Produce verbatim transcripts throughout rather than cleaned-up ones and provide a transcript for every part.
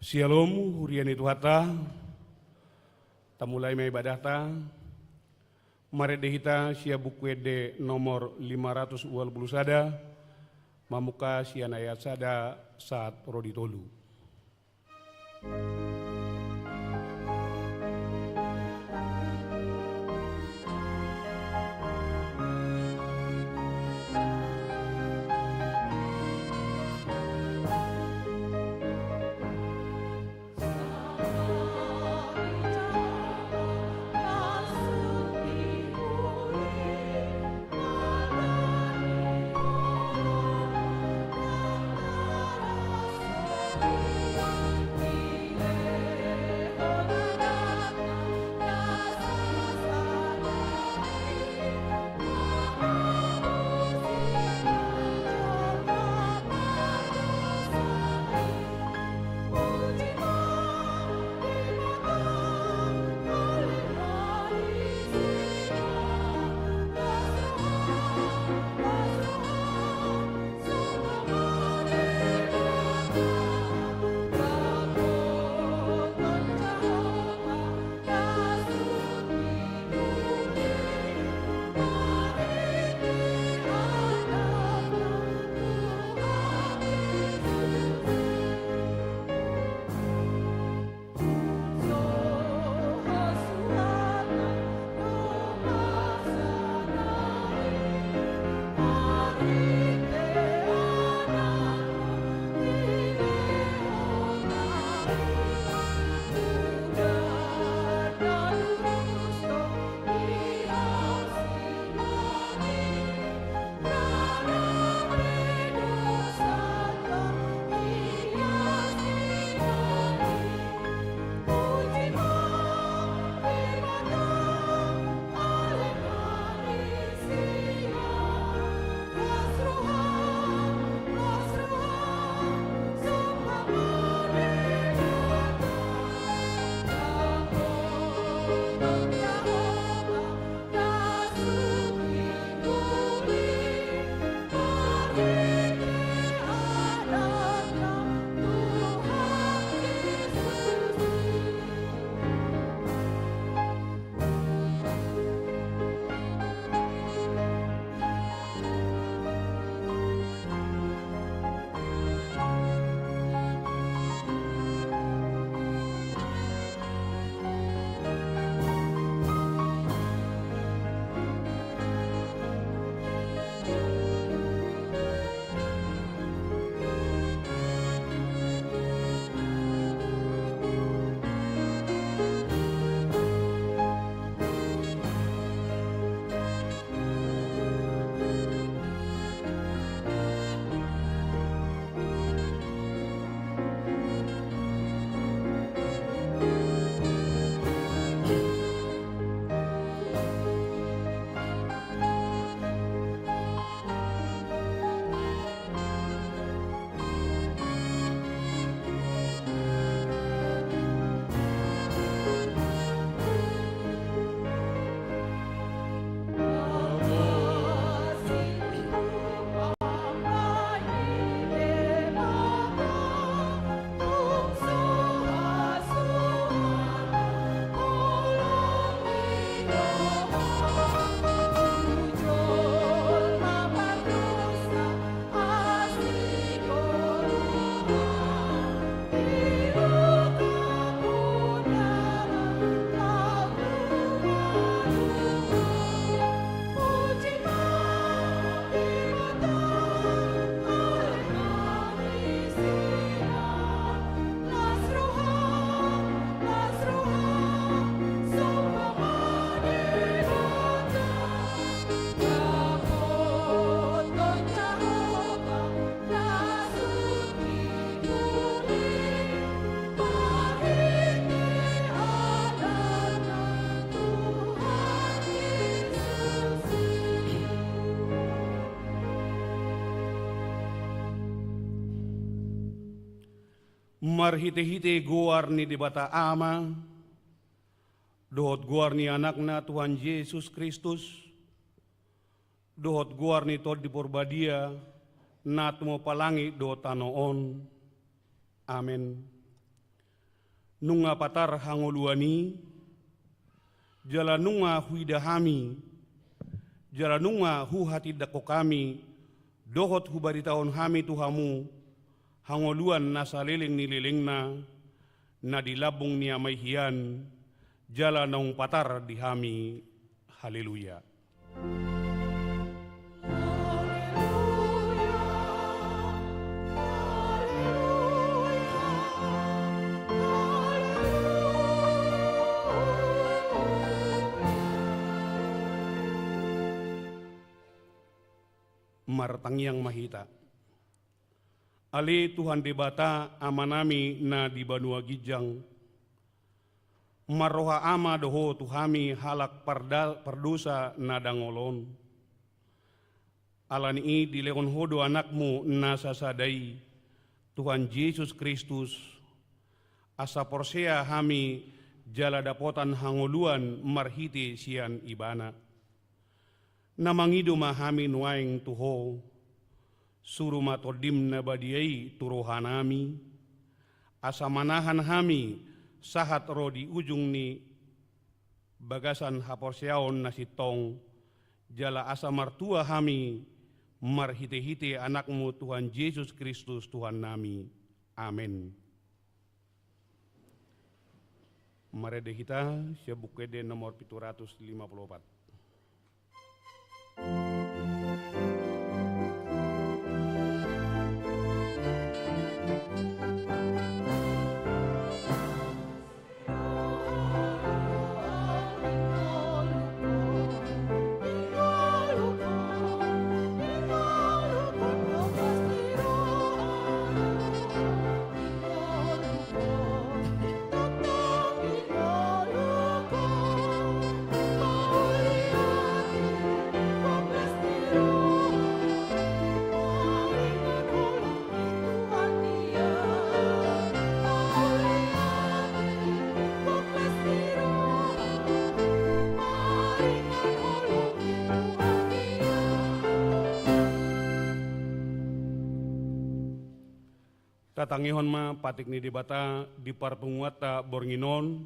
Syalom, huria ni Tuhanta. Tamulai ma ibadahta. Marende hita sian Buku Ende nomor lima ratus ualu pulu sada, mamungka sian ayat sada sahat ro di tolu. Marhitehite goar ni Debata Ama, dohot goar ni Anakna Tuhan Jesus Kristus, dohot goar ni Tondi Porbadia, na tumompa langit dohot tano on. Amen. Nunga patar hangoluan i, jala nunga huida hami, jala nunga huhatindangkon hami, dohot hubaritahon hami tu hamu, hangoluan na saleleng ni lelengna, na di lambung ni Ama i hian, jala naung patar di hami. Haleluya. Martangiang ma hita. Ale Tuhan Debata, Amanami na di banua ginjang, marroha Ama do Ho tu hami halak parda-, pardosa na dangol on. Ala ni i dilehon Ho do Anakmu na sasada i, Tuhan Jesus Kristus, asa porsea hami jala dapotan hangoluan marhite sian Ibana. Na mangido ma hami nuaeng tu Ho, suru ma Tondim na badia i tu rohanami, asa manahan hami sahat ro di ujung ni bagasan haporseaon na sintong, jala asa martua hami marhite-hite Anakmu Tuhan Jesus Kristus Tuhannami. Amen. Marende hita sian Buku Ende nomor pitu ratus lima pulu opat. Tatangihon ma patik ni Debata di parpunguanta borngin on,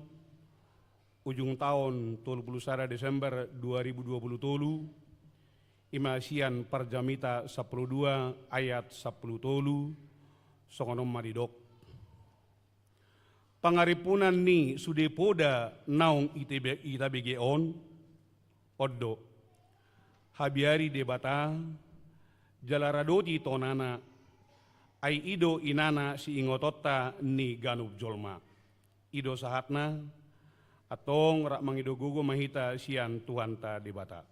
ujung taon tolu pulu sada Desember dua ribu dua pulu tolu, i ma sian Parjamita sampulu dua ayat sampulu tolu, songon on ma didok. Pangarimpunan ni sude poda naung ite be-, ita bege on, on do: Habiari Debata, jala radoti tonana, ai i do inana siingotonta ni ganup jolma. I do sahatna. Antong rap mangido gogo ma hita sian Tuhanta Debata.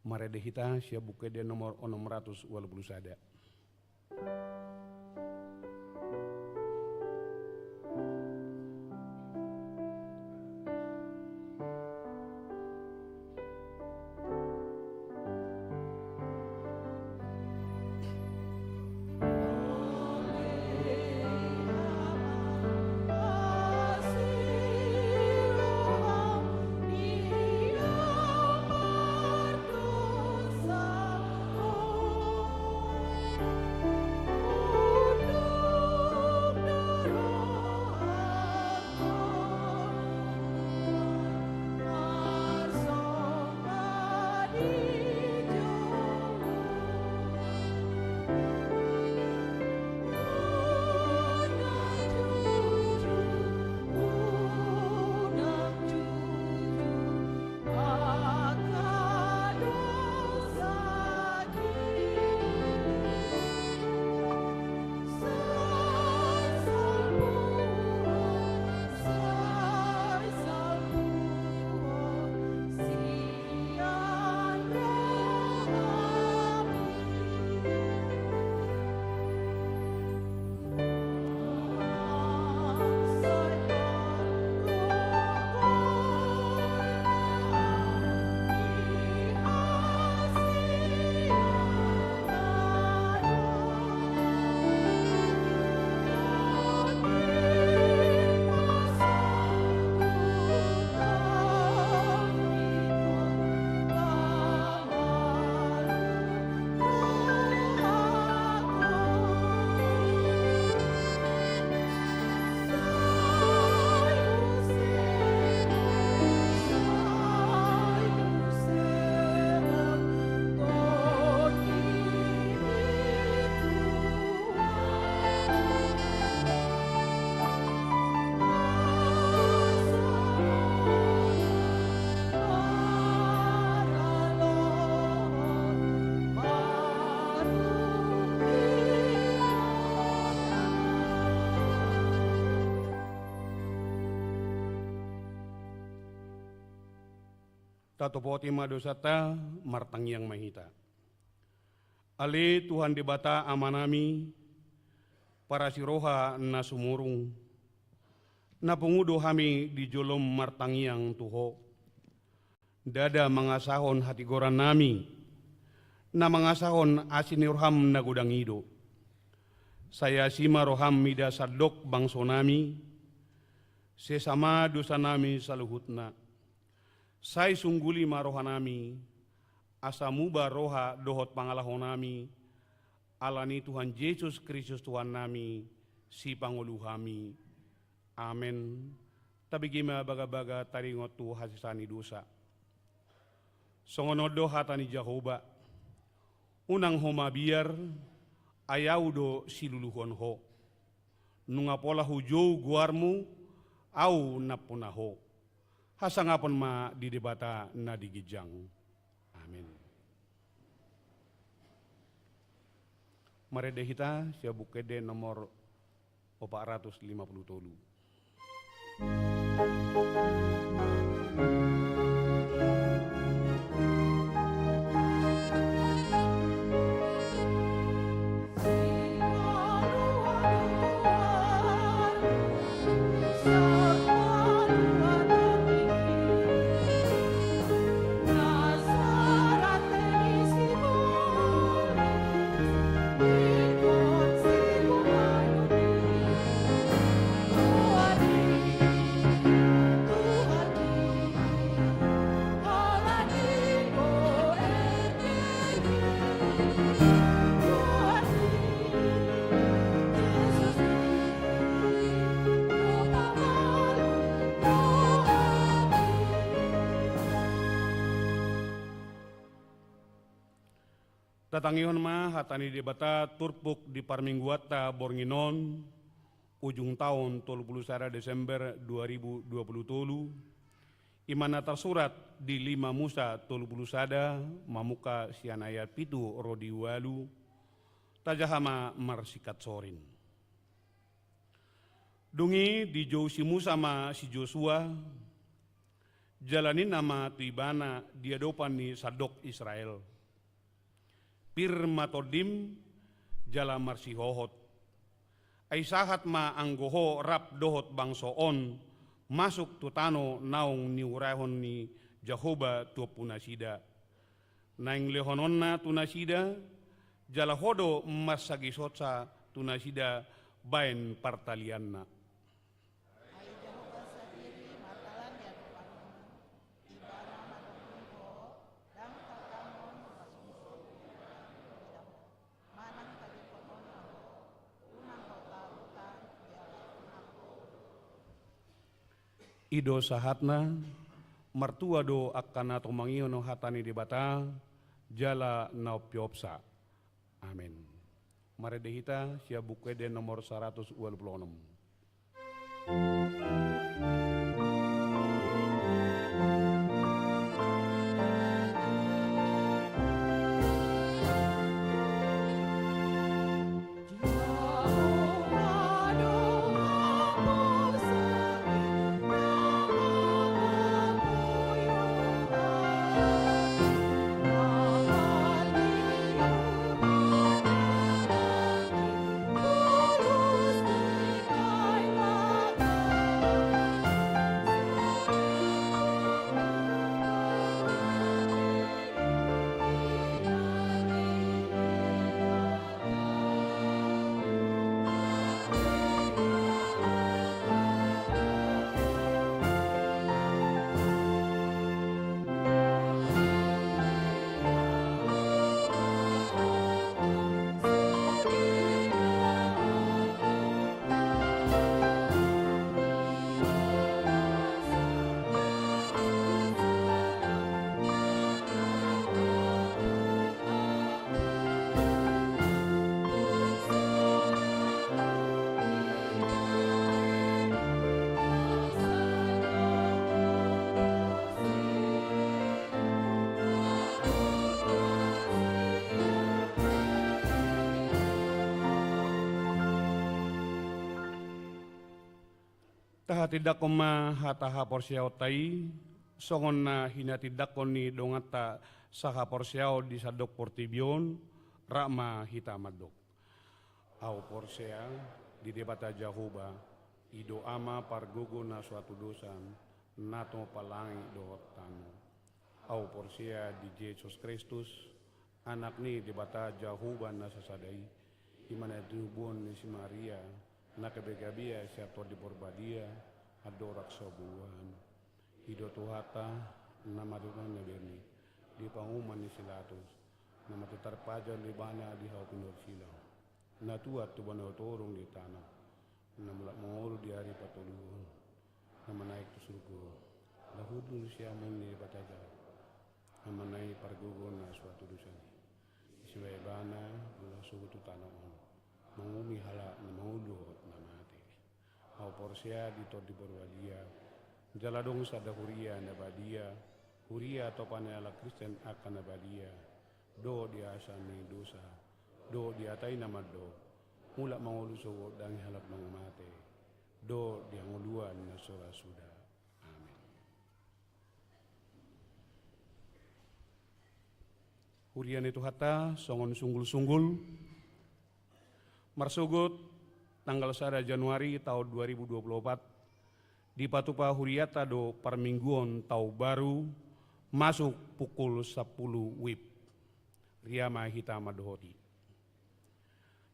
Marende hita sian Buku Ende nomor onom ratus ualu pulu sada. Tatopoti ma dosanta, martangiang ma hita. Ale Tuhan Debata Amanami, parasi roha na sumurung, na pungu do hami di jolom martangiang tu Ho. Ndada mangasahon hatigorannami, na mangasahon asi ni roham na godang i do. Sai asi ma roham mida sandok bangsonami, sesa ma dosanami saluhutna. Sai sungguli ma rohanami, asa muba roha dohot pangalahonami, ala ni Tuhan Jesus Kristus Tuhannami, Sipangolu hami. Amen. Tabege ma bagabaga taringot tu hasesaan ni dosa. Songon on do hata ni Jahowa: Unang ho mabiar, ai Ahu do siluluhon ho. Nunga pola hujou goarmu, Ahu nampuna ho. Hasangapon ma di Debata na di ginjang. Amen. Marende hita sian Buku Ende nomor opat ratus lima puluh tolu. Tatangihon ma hata ni Debata turpuk di parmingguanta borngin on, ujung taon tolu pulu sada Desember dua ribu dua pulu tolu, i ma na tarsurat di lima Musa tolu pulu sada, mamungka sian ayat pitu ro di ualu. Tajaha ma marsingkat sorin. Dung i dijou si Musa ma si Josua, jala ninna ma tu ibana di adopan ni sandok Israel: Pir ma tondim, jala marsihohot. Ai sahat ma anggo ho rap dohot bangso on masuk tu tano naung niuarahon ni Jahowa tu ompunasida. Naeng lehononna tu nasida, jala ho do marsagisonsa tu nasida baen partalianna. Ai Jahowa sandiri ma dalan ni adopan on, ibana ma tondim ho, ndang tatangon marsuhut, manang tadingkon on na ho, unang ho tautang, jala unang ho udur. I do sahatna. Martua do angka na tumangihon hata ni Debata, jala na umpeopsa. Amen. Marende hita sian Buku Ende nomor saratus ualu pulu onom. Tahatindangkon ma hata haporseaonta i, Songon na hinatindangkon ni donganta sahaporseaon di sandok portibi on, rap ma hita mandok. Ahu porsea di Debata Jahowa, i do Ama pargogo na so hatudosan, na tumompa langit dohot tano. Ahu porsea di Jesus Kristus, Anak ni Debata Jahowa na sasada i, i ma na tinibuan ni si Maria, na gabe-gabe sian Tondi Porbadia, andorang so buan. I do Tuhanta, na mate tu tangan na berni, di panguhuman ni si Pilatus, na mate tarpajal do ibana di hau pinursila, na tuat tu banua toru di tano, na mulak mangolu di ari patoluhon, na manaek tu surgo, laho duduk di siamun ni Debata Jahowa, na manang i pargogo na so hatudosan i. Disi ma ibana mulak sogot tu tano on, manguhumi halak na mangolu dohot na mate. Ahu porsea di Tondi Porbadia, jala adong sada huria na badia, huria atopan ni halak Kristen angka na badia, dohot di hasesaan ni dosa, dohot di hata i na mandok, mulak mangolu sogot daging halak naung mate, dohot di hangoluan na so ra suda. Amen. Huria ni Tuhanta, songon sunggul-sunggul, marsogot tanggal sada Januari taon dua ribu dua puluh opat, dipatupa hurianta do parmingguon taon baru, masuk pukul sampulu wib. Ria ma hita mandohoti.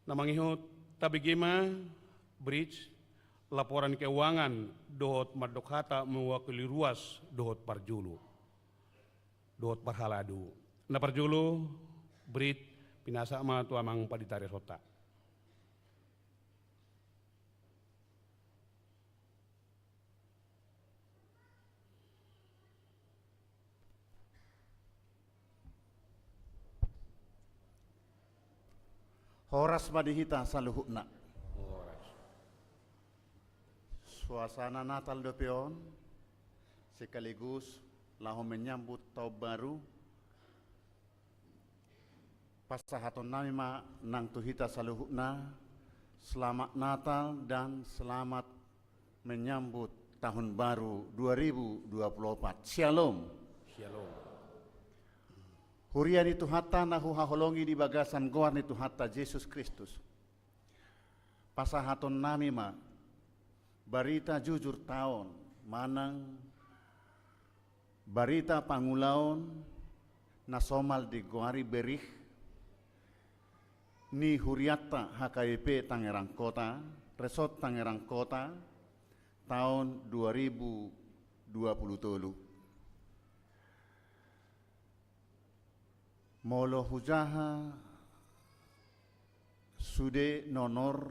Na mangihut, tabege ma bridge, laporan keuangan dohot mandok hata mewakili ruas dohot parjolo, dohot parhalado. Na parjolo, bridge, pinasahat ma tu amang pandita resonta. Horas ma di hita saluhutna. Horas. Suasana Natal dope on, sekaligus laho menyambut taon baru. Pasahatonnami ma nang tu hita saluhutna, selamat Natal dan selamat menyambut tahun baru dua ribu dua puluh empat. Syalom. Syalom. Huria ni Tuhanta na huhaholongi di bagasan goar ni Tuhanta Jesus Kristus. Pasahatonnami ma barita jujur taon manang barita pangulaon na somal digoari berih ni hurianta H K B P Tangerang Kota, Resort Tangerang Kota, taon dua ribu dua puluh tolu. Molo hujaha sude nonor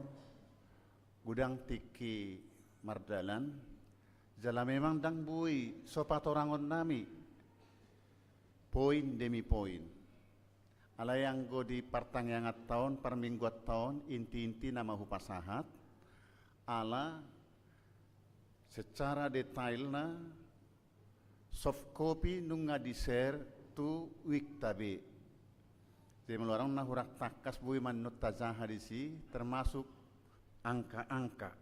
godang tingki mardalan, jala memang ndang boi so patorangonnami poin demi poin. Alai anggo di partangianganta on, parmingguanta on, inti-intina ma hupasahat, ala secara detailna soft copy nunga di-share tu Wikta be. Jadi molo adong na hurang tangkas boi ma annon tajaha disi, termasuk angka-angka.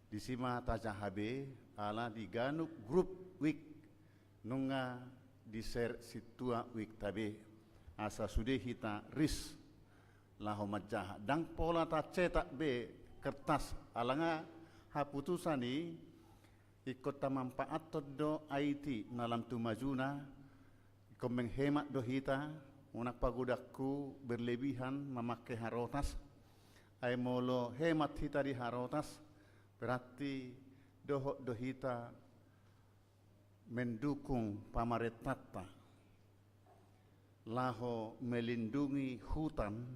Disi ma tajaha be, ala di ganup grup Wik nunga di-share sintua Wikta be. Asa sude hita ris laho manjaha. Ndang pola tacetak be kertas, ala nga haputusan i ingkon tamanfaathon do I T na lam tu majuna, ingkon menghemat do hita, unang pagodangku berlebihan mamangke harotas. Ai molo hemat hita di harotas, berarti dohot do hita mendukung pamarentanta laho melindungi hutan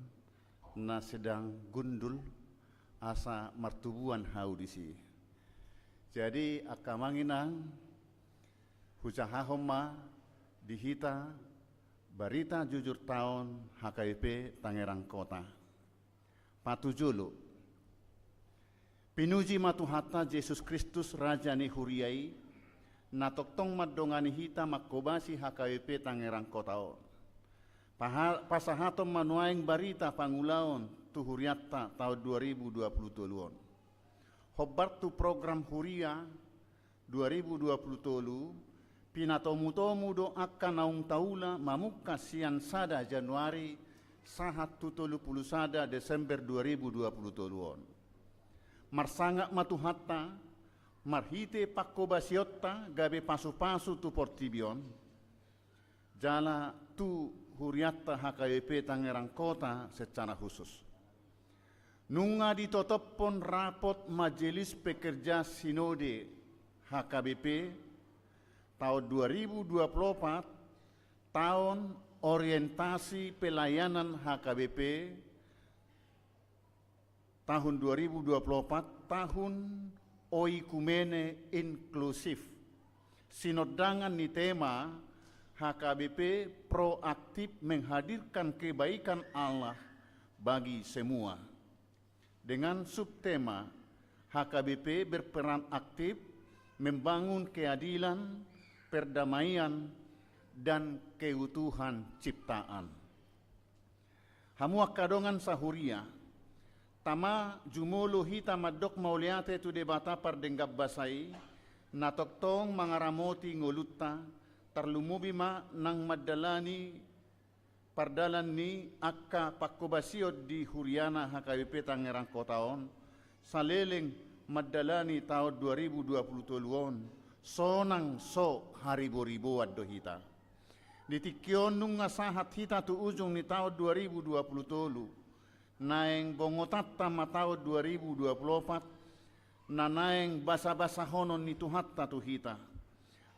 na sedang gundul asa martubuan hau disi. Jadi angka amang inang, hujahahon ma di hita barita jujur taon H K B P Tangerang Kota. Patujolo. Pinuji ma Tuhanta Jesus Kristus, Raja ni huria i, na tongtong mandongani hita manghobasi H K B P Tangerang Kota on. Paha-, pasahaton ma nuaeng barita pangulaon tu hurianta taon dua ribu dua puluh tolu on. Hombar tu program huria dua ribu dua puluh tolu, Pinatomutomu do angka naung taula mamungka sian sada Januari sahat tu tolu pulu sada Desember dua ribu dua pulu tolu on. Marsangap ma Tuhanta, marhite pangkobasionta gabe pasupasu tu portibi on, jala tu hurianta H K B P Tangerang Kota secara khusus. Nunga ditotophon rapot Majelis Pekerja Sinode H K B P taon dua ribu dua pulu opat, taon orientasi pelayanan H K B P tahun dua ribu dua pulu opat, tahun oikumene inklusif. Sinondangan ni tema H K B P proaktif menghadirkan kebaikan Allah bagi semua. Dengan subtema H K B P berperan aktif membangun keadilan, perdamaian, dan keutuhan ciptaan. Hamu angka dongan sahuria, tama jumolo hita mandok mauliate tu Debata pardenggan basa i, na tongtong mangaramoti ngolunta, tarlumobi ma nang mandalani pardalan ni angka pangkobasion di huriana H K B P Tangerang Kota on, saleleng mandalani taon dua ribu dua pulu tolu on, sonang so hariboriboan do hita. Di tingki on nunga sahat hita tu ujung ni taon dua ribu dua pulu tolu, naeng bongotanta ma taon dua ribu dua pulu opat, na naeng basabasahonon ni Tuhanta tu hita.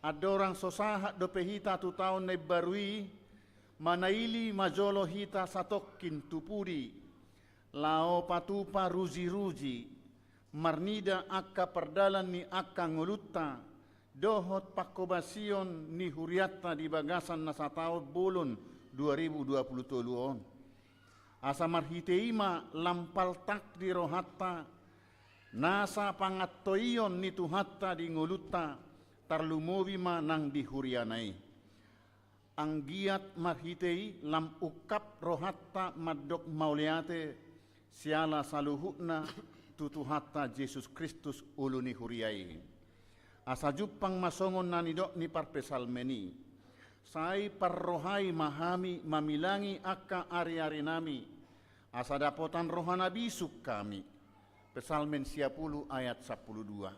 Andorang so sahat dope hita tu taon na imbaru i, manaili ma jolo hita satongkin tu pudi, laho patupa rujiruji, marnida angka pardalan ni angka ngolunta, dohot pangkobasion ni hurianta di bagasan na sataon bolon dua ribu dua pulu tolu on. Asa marhite i ma lam paltak di rohanta, nasa pangantoion ni Tuhanta di ngolunta, tarlumobi ma nang di huriana i. Anggiat marhite i lam ungkap rohanta mandok mauliate siala saluhutna tu Tuhanta Jesus Kristus ulu ni huria i. Asa jumpang ma songon na nidok ni parpsalmen i. Sai parrohai ma hami mamilangi angka ariarinami, asa dapotan roha na bisuk hami. Psalmen sia pulu ayat sampulu dua.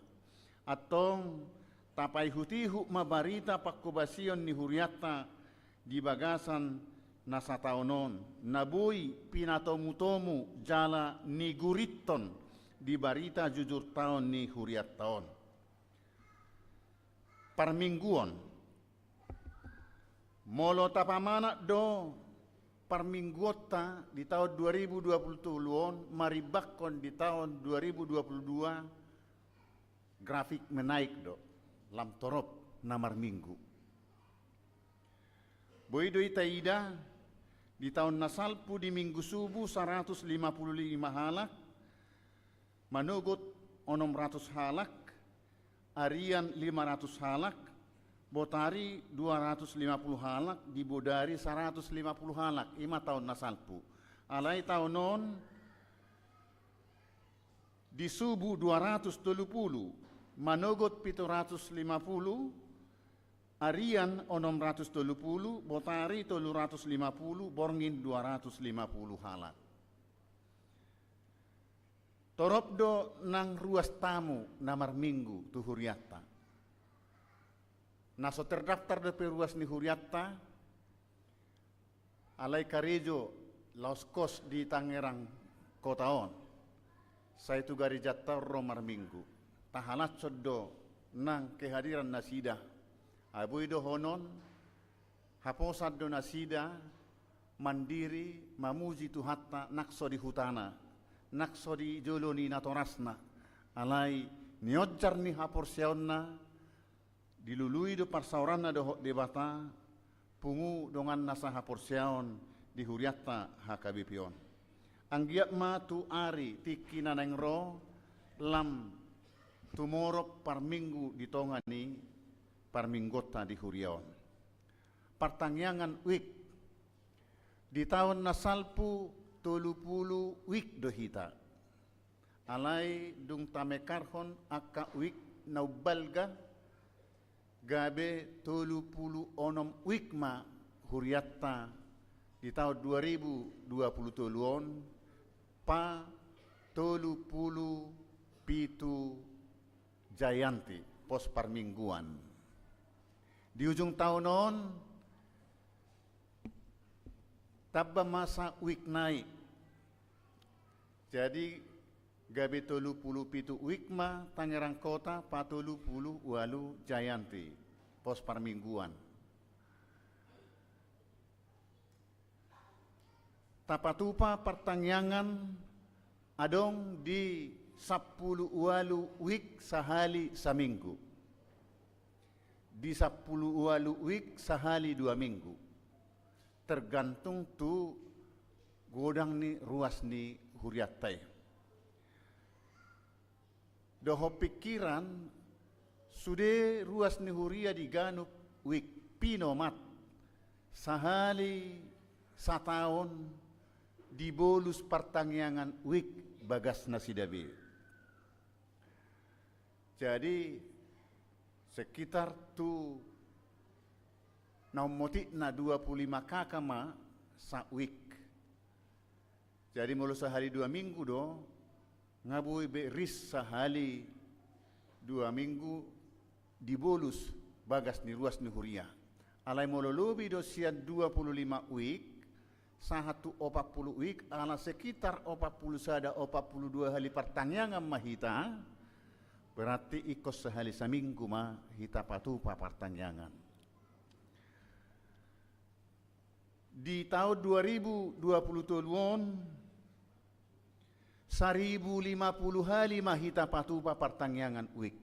Antong, tapaihutihut ma barita pangkobasion ni hurianta di bagasan na sataon on, na boi pinatomutomu jala nigurithon di barita jujurtaon ni hurianta on. Parmingguon. Molo tapamanat do parmingguonta di taon dua ribu dua pulu tolu on marimbangkon di taon dua ribu dua pulu dua, grafik menaik do, lam torop na marminggu. Boi do hita ida, di taon na salpu di minggu subuh saratus lima pulu lima halak, manogot onom ratus halak, arian lima ratus halak, botari dua ratus lima pulu halak, di bodari saratus lima pulu halak, i ma taon na salpu. Alai taon on, di subuh dua ratus tolu pulu, manogot pitu ratus lima pulu, arian onom ratus tolu pulu, botari tolu ratus lima pulu, borngin dua ratus lima pulu halak. Torop do nang ruas tamu na marminggu tu hurianta. Na so terdaftar dope ruas ni hurianta, alai karejo laos kos di Tangerang Kota on, sai tu garejanta on ro marminggu. Tahalashon do nang kehadiran nasida. Ai boi dohonon, haposan do nasida mandiri mamuji Tuhanta nang so di hutana, nang so di jolo ni natorasna. Alai nionjar ni haporseaonna, dilului do parsaoranna dohot Debata, pungu donganna sahaporseaon di hurianta H K B P on. Anggiat ma tu ari tingki na naeng ro lam tumorop parminggu di tonga ni parmingguonta di huria on. Partangiangan wijk. Di taon na salpu tolu pulu wijk do hita. Alai dung tamekarhon angka wijk na umbalga, Gabe tolu pulu onom wik ma hurianta di taon dua ribu dua pulu tolu on, pa tolu pulu pitu Jayanti, pos parmingguan. Di ujung taon on, tamba ma sa wik nai. Jadi, gabe tolu pulu pitu wik ma Tangerang Kota, pa tolu pulu ualu Jayanti, pos parmingguan. Tapatupa partangiangan adong di sampulu ualu wik sahali saminggu. Di sampulu ualu wik sahali dua minggu. Tergantung tu godang ni ruas ni hurianta i. Dohot pikiran, sude ruas ni huria di ganup wik pinomat, sahali sataon dibolus partangiangan wik bagas nasida be. Jadi, sekitar tu na ummotikna dua pulu lima K K ma sa wik. Jadi molo sahali dua minggu do, nga boi be ris sahali dua minggu dibolus bagas ni ruas ni huria. Alai molo lobi do sian dua pulu lima wik, sahat tu opat pulu wik, ala sekitar opat pulu sada, opat pulu dua hali partangiangan ma hita, berarti ingkon sahali saminggu ma hita patupa partangiangan. Di taon dua ribu dua pulu tolu on, saribu lima pulu hali ma hita patupa partangiangan wik.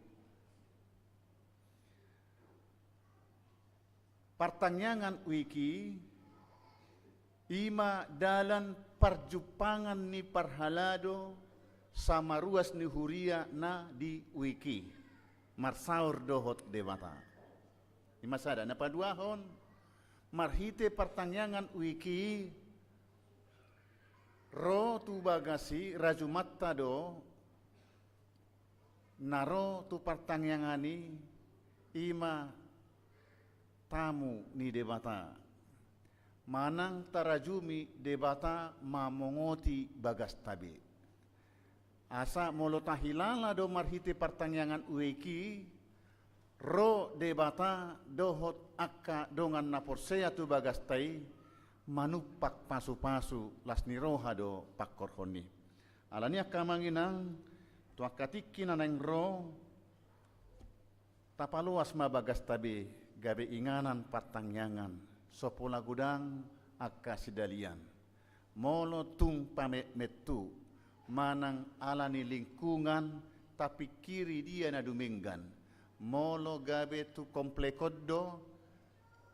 Partangiangan wik i, i ma dalan parjumpangan ni parhalado sama ruas ni huria na di wik i, marsaor dohot Debata. I ma sada. Na paduahon, marhite partangiangan wik i, ro tu bagas i rajumanta do na ro tu partangiangan i, i ma tamu ni Debata. Manang tarajumi Debata mamongoti bagasta be. Asa molo tahilala do marhite partangiangan wik i, ro Debata dohot angka dongan na porsea tu bagasta i, manumpak pasupasu las ni roha do pangkorhon i. Alani i angka amang inang, tu angka tingki na naeng ro, tapaloas ma bagasta be, gabe inganan partangiangan, so pola godang angka sidalian. Molo tung pametmet tu, manang ala ni lingkungan, tapingkiri dia na dumenggan. Molo gabe tu komplek on do,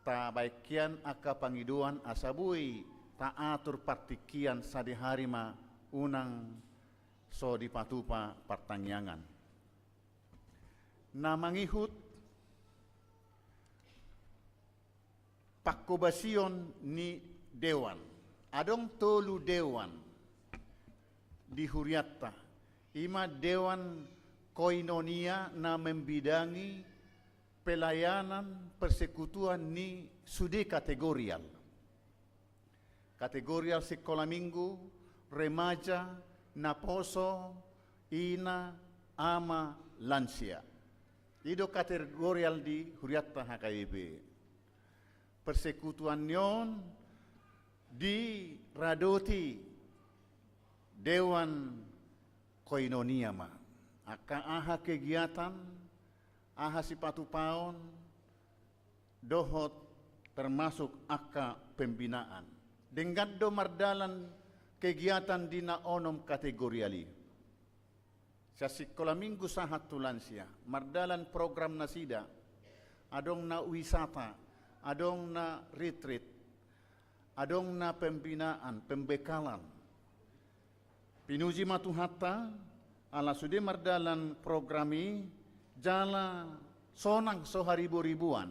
tabaen hian angka pangidoan asa boi taatur partingkian sadihari ma unang so dipatupa partangiangan. Na mangihut pangkobasion ni dewan. Adong tolu dewan di hurianta. I ma dewan koinonia na membidangi pelayanan persekutuan ni sude kategorial. Kategorial sikola minggu, remaja, naposo, ina, ama, lansia. I do kategorial di hurianta H K B P. Persekutuan ni on diradoti dewan koinonia ma. Angka aha kegiatan, aha sipatupaon, dohot termasuk angka pembinaan. Denggan do mardalan kegiatan di na onom kategorial i. Sian sikola minggu sahat tu lansia, mardalan program nasida, adong na wisata, adong na retreat, adong na pembinaan, pembekalan. Pinuji ma Tuhanta, ala sude mardalan program i, jala sonang so hariboriboan.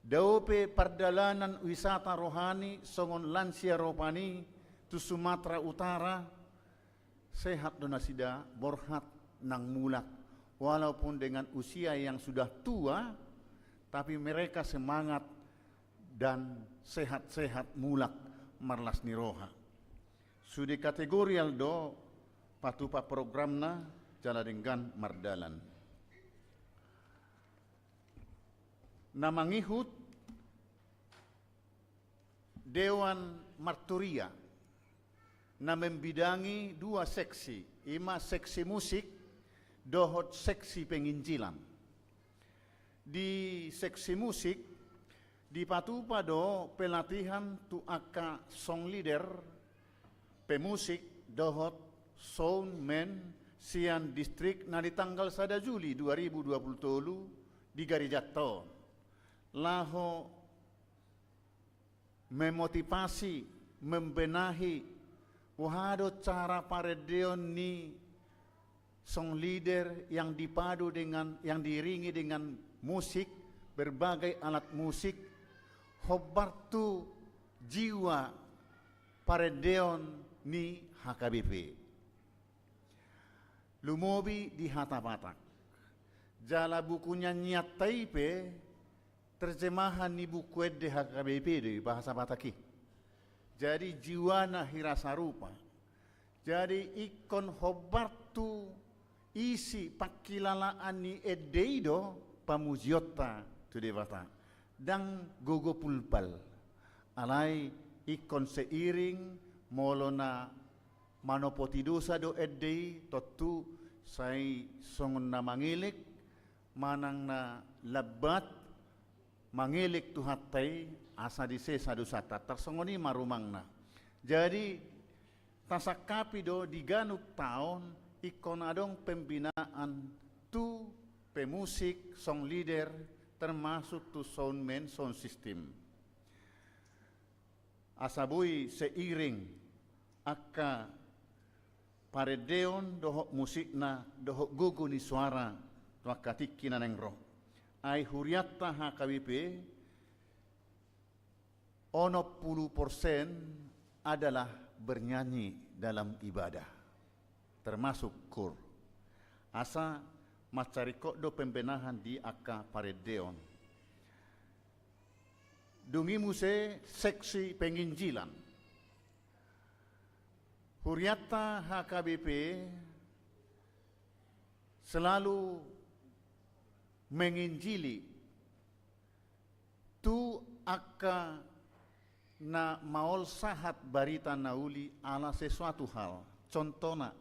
Dao pe pardalanan wisata rohani songon lansia rohani tu Sumatera Utara, sehat do nasida, borhat nang mulak, walaupun dengan usia yang sudah tua, Tapi mereka semangat dan sehat-sehat mulak marlas ni roha. Sude kategorial do patupa programna jala denggan mardalan. Na mangihut Dewan Marturia na membidangi dua seksi, ima seksi musik dohot seksi penginjilan. Di seksi musik dipatupa do pelatihan tu angka song leader, pemusik dohot soundman sian distrik na di tanggal sada Juli dua ribu dua puluh tolu di garejanta on. Laho memotivasi, membenahi, boha do cara parendeon ni song leader yang dipadu dengan, yang diiringi dengan musik, berbagai alat musik, hombar tu jiwa parendeon ni H K B P. Lumobi di hata Batak. Jala buku nyanyianta i pe terjemahan ni buku ende H K B P do i bahasa Batak i. Jadi jiwana hira sarupa. Jadi ingkon hombar tu isi pangkilalaan ni ende i do pamujionta tu Debata. Ndang gogo pulpal. Alai ingkon seiring molo na manopoti dosa do ende i, tontu sai songon na mangelek manang na lambat mangelek Tuhanta i asa disesa dosanta. Tarsongon i ma rumangna. Jadi tasangkapi do di ganup taon ingkon adong pembinaan tu pemusik, song leader, termasuk tu soundman, sound system. Asa boi seiring angka parendeon dohot musikna dohot gogo ni soara tu angka tingki na naeng ro. Ai hurianta H K B P onom pulu persen adalah bernyanyi dalam ibadah, termasuk kur. Asa mansai ringkot do pembenahan di angka parendeon. Dung i muse seksi penginjilan. Hurianta H K B P selalu menginjili tu angka na maol sahat barita na uli ala sesuatu hal. Contohna,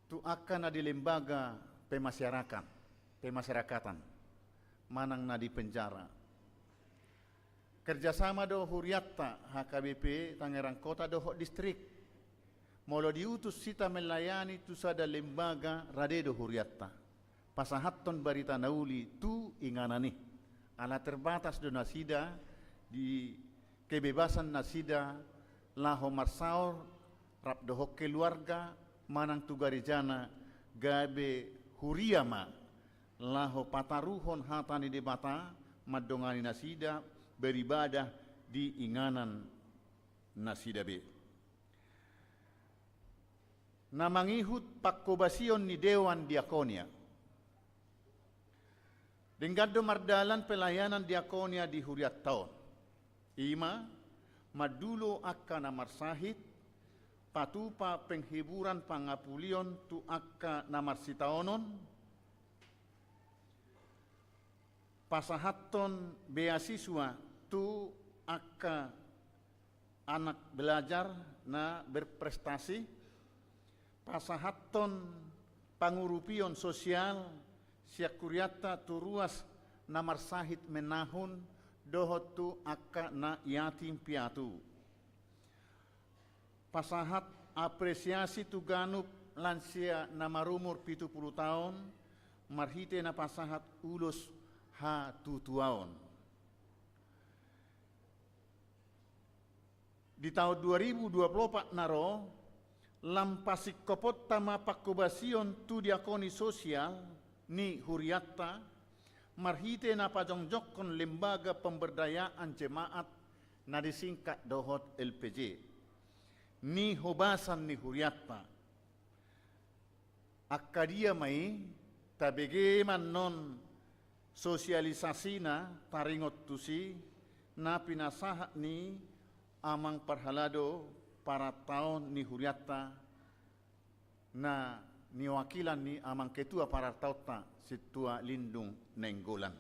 tu angka na di lembaga pemasyarakat, pemasyarakatan, manang na di penjara. Kerjasama do hurianta H K B P Tangerang Kota dohot distrik. Molo diutus hita melayani tu sada lembaga, rade do hurianta pasahathon barita na uli tu inganan i. Ala terbatas do nasida di kebebasan nasida laho marsaor rap dohot keluarga manang tu garejana, gabe huria ma laho pataruhon hata ni Debata, mandongani nasida beribadah di inganan nasida be. Na mangihut pangkobasion ni Dewan Diakonia. Denggan do mardalan pelayanan diakonia di hurianta on. Ima, mandulo angka na marsahit, patupa penghiburan pangapulion tu angka na marsitaonon, pasahathon beasiswa tu angka anak belajar na berprestasi, pasahathon pangurupion sosial sian hurianta tu ruas na marsahit menahun dohot tu angka na yatim piatu. Pasahat apresiasi tu ganup lansia na marumur pitu pulu taon marhite na pasahat ulos hatutuaon. Di taon dua ribu dua pulu opat na ro, lam pasingkoponta ma pangkobasion tu diakoni sosial ni hurianta, marhite na pajongjongkon lembaga pemberdayaan jemaat na disingkat dohot L P J, ni hobasan ni hurianta. Angka dia ma i, tabege ma annon Sosialisasina taringot tusi na pinasahat ni amang parhalado parantaon ni hurianta na niwakilan ni amang ketua parantaonta Sintua Lindung Nainggolan.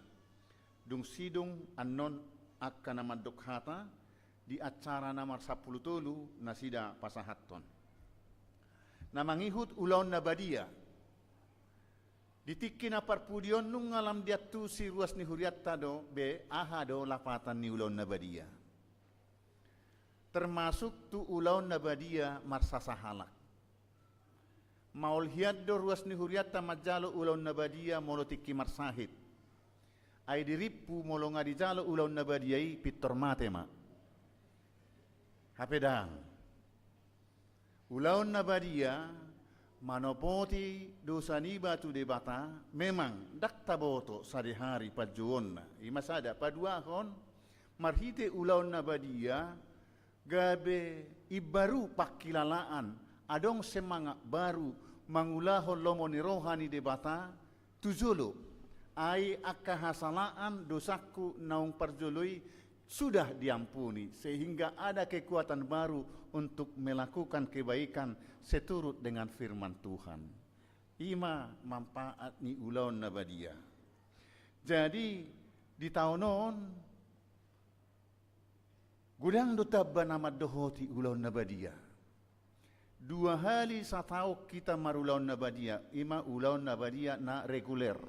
Dung sidung annon angka na mandok hata di acara na marsampulu tolu nasida pasahathon. Na mangihut ulaon na badia. Di tingki na parpudi on nunga lam diantusi ruas ni hurianta do be aha do lapatan ni ulaon na badia. Termasuk tu ulaon na badia marsasahalak. Maol hian do ruas ni hurianta manjalo ulaon na badia molo tingki marsahit. Ai dirimpu molo nga dijalo ulaon na badia i pintor mate ma. Hape dang. Ulaon na badia manopoti dosa niba tu Debata, memang ndang taboto sadehari panjouonna. I ma sada, paduahon, marhite ulaon na badia gabe imbaru pangkilalaan, adong semangat baru mangulahon lomo ni roha ni Debata tu jolo. Ai angka hasalaan dosangku naung parjolo i sudah diampuni, sehingga ada kekuatan baru untuk melakukan kebaikan seturut dengan firman Tuhan. I ma manfaat ni ulaon na badia. Jadi, di taon on, godang do tamba na mandohoti ulaon na badia. Dua hali sataon hita marulaon na badia, i ma ulaon na badia na reguler.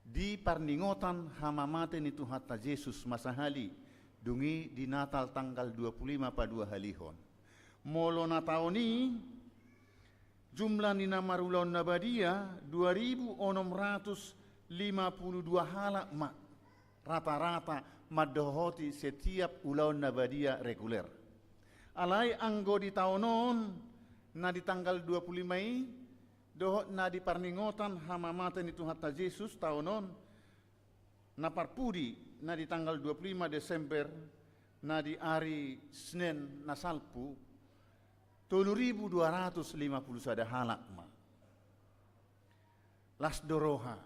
Di parningotan hamamate ni Tuhanta Jesus ma sahali, dung i di Natal tanggal dua pulu lima paduahalihon. Molo na taon i, jumlah ni na marulaon na badia dua ribu onom ratus lima pulu dua halak ma rata-rata mandohoti setiap ulaon na badia reguler. Alai anggo di taon on, na di tanggal dua pulu lima i, dohot na di parningotan hamamate ni Tuhanta Jesus taon on, na parpudi na di tanggal dua pulu lima Desember, na di ari Senen na salpu, tolu ribu dua ratus lima pulu sada halak ma. Las do roha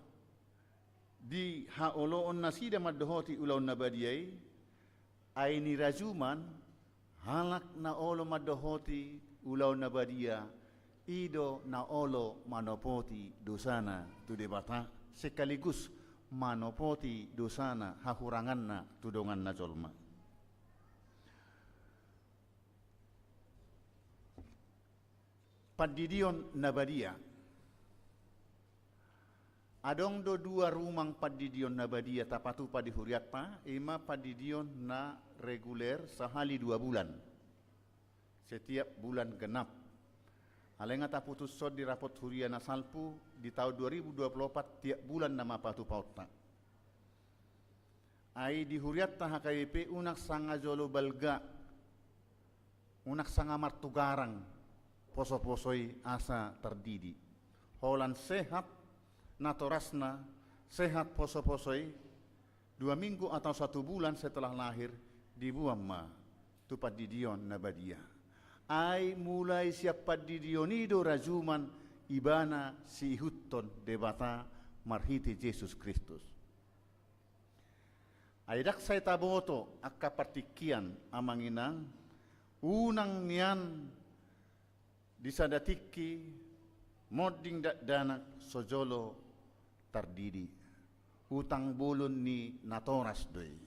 di haoloon nasida mandohoti ulaon na badia i, ai nirajuman halak na olo mandohoti ulaon na badia, i do na olo manopoti dosana tu Debata, sekaligus manopoti dosana hahuranganna tu donganna jolma. Pandidion na badia. Adong do dua rumang pandidion na badia tapatupa di hurianta, i ma pandidion na reguler sahali dua bulan. Setiap bulan genap. Alai nga taputushon di rapot huria na salpu, di taon dua ribu dua pulu opat tiap bulan nama patupaonta. Ai di hurianta H K B P unang sanga jolo balga, unang sanga martugarang poso-poso i asa tardidi. Holan sehat natorasna, sehat poso-poso i, dua minggu atau satu bulan setelah lahir, diboan ma tu pandidion na badia. Ai mulai sian pandidion i do rajuman ibana siihuthon Debata marhite Jesus Kristus. Ai ndang sai taboto angka partingkian amang inang, unang nian di sada tingki monding dakdanak so jolo tardidi. Utang bolon ni natoras do i.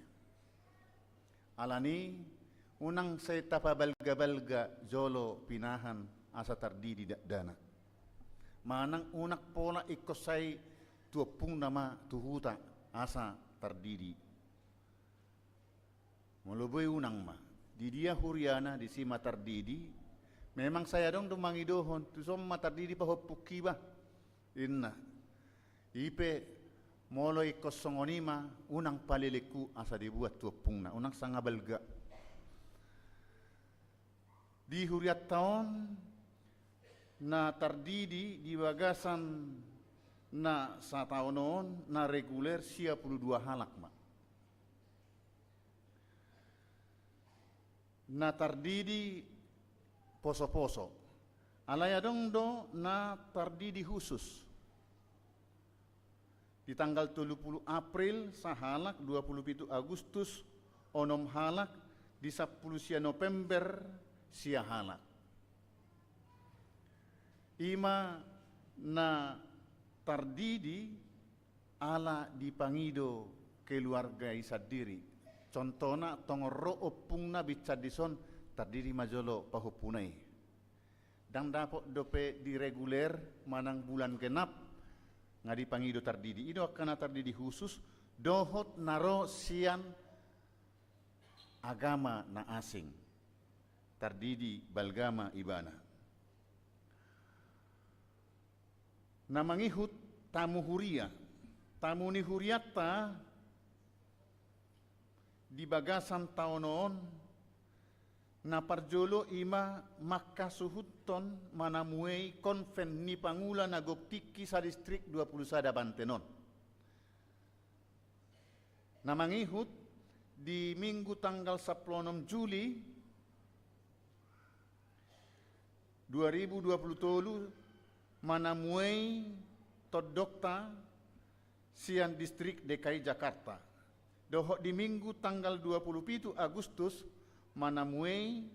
Alani unang sai tapabalga-balga jolo pinahan asa tardidi dakdanak. Manang unang pola ingkon sai tu ompungna ma tu huta asa tardidi. Molo boi unang ma. Di dia huriana disi ma tardidi. Memang sai adong do mangidohon, tuson ma tardidi pahompungki bah, inna. I pe molo ingkon songon i ma, unang palelenghu asa diboan tu ompungna, unang sanga balga. Di hurianta on na tardidi di bagasan na sataon on na reguler sia pulu dua halak ma. Na tardidi poso-poso. Alai adong do na tardidi khusus. Di tanggal tolu pulu April sahalak, dua pulu pitu Agustus onom halak, di sampulu sia November sia halak. I ma na tardidi ala dipangido keluarga i sandiri. Contohna tongon ro ompungna binsan dison, tardidi ma jolo pahompuna i. Ndang dapot dope di reguler manang bulan genap nga dipangido tardidi. I do angka na tardidi khusus dohot na ro sian agama na asing. Tardidi balga ma ibana. Na mangihut tamu huria. Tamu ni hurianta di bagasan taon on, na parjolo i ma manghasuhuthon manamuei konven ni pangula na gok tingki sadistrik dua pulu sada Banten on. Na mangihut di Minggu tanggal sampulu onom Juli dua ribu dua pulu tolu manamuei tondongta sian distrik D K I Jakarta. Dohot di Minggu tanggal dua pulu pitu Agustus manamuei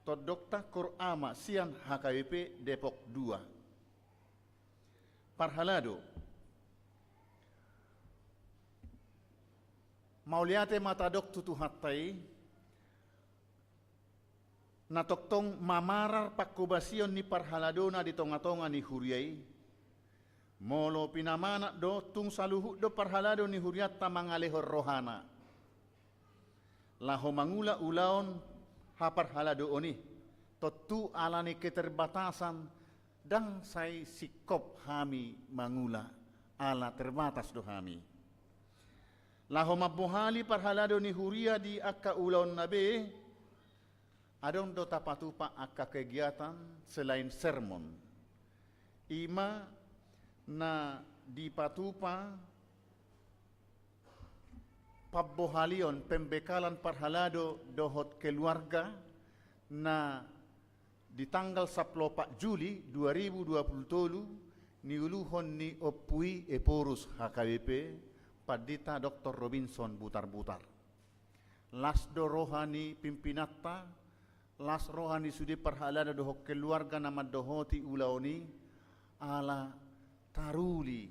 tondongta Kor Ama sian H K B P Depok dua. Parhalado. Mauliate ma tadok tu Tuhanta i, na tongtong mamarar pangkobasion ni parhaladona di tongatonga ni huria i. Molo pinamanat do, tung saluhut do parhalado ni hurianta mangalehon rohana laho mangula ulaon haparhaladoon i. Tontu ala ni keterbatasan ndang sai singkop hami mangula, ala terbatas do hami. Laho mambohali parhalado ni huria di angka ulaonna be, adong do tapatupa angka kegiatan selain sermon. I ma na dipatupa pambohalion pembekalan parhalado dohot keluarga na di tanggal sampulu opat Juli dua ribu dua pulu tolu niuluhon ni Ompu i Ephorus H K B P, Pandita Doktor Robinson Butarbutar. Las do roha ni pimpinanta, las roha ni sude parhalado dohot keluarga na mandohoti ulaon i, ala taruli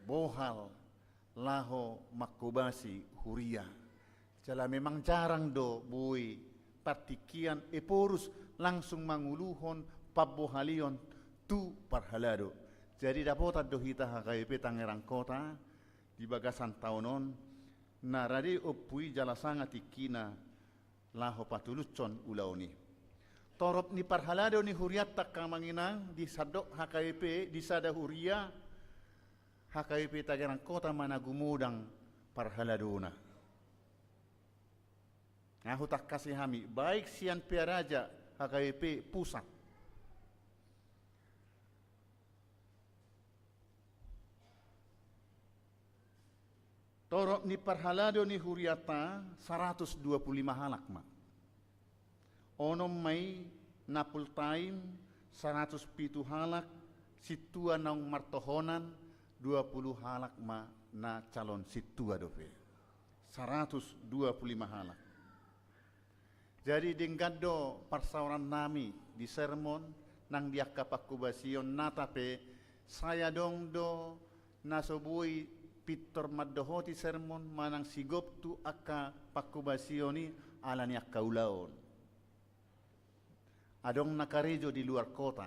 bohal laho mangkobasi huria. Jala memang jarang do boi partingkian Ephorus langsung manguluhon pambohalion tu parhalado. Jadi dapotan do hita H K B P Tangerang Kota di bagasan taon on, na rade Ompu i jala sanga tingkina laho patulushon ulaon i. Torop ni parhalado ni hurianta angka amang inang di sandok H K B P di sada huria, H K B P Tangerang Kota ma na gumodang parhaladona. Nga hutangkasi hami, baik sian Pearaja H K B P pusat. Torop ni parhalado ni hurianta saratus dua pulu lima halak ma. Onom ma i na full time, saratus pitu halak sintua naung martohonan, dua pulu halak ma na calon sintua dope. Saratus dua pulu lima halak. Jadi denggan do parsaorannami di sermon nang di angka pangkobasion nata pe, sai adong do na so boi pintor mandohoti sermon manang sigop tu angka pangkobasion i ala ni angka ulaon. Adong na karejo di luar kota.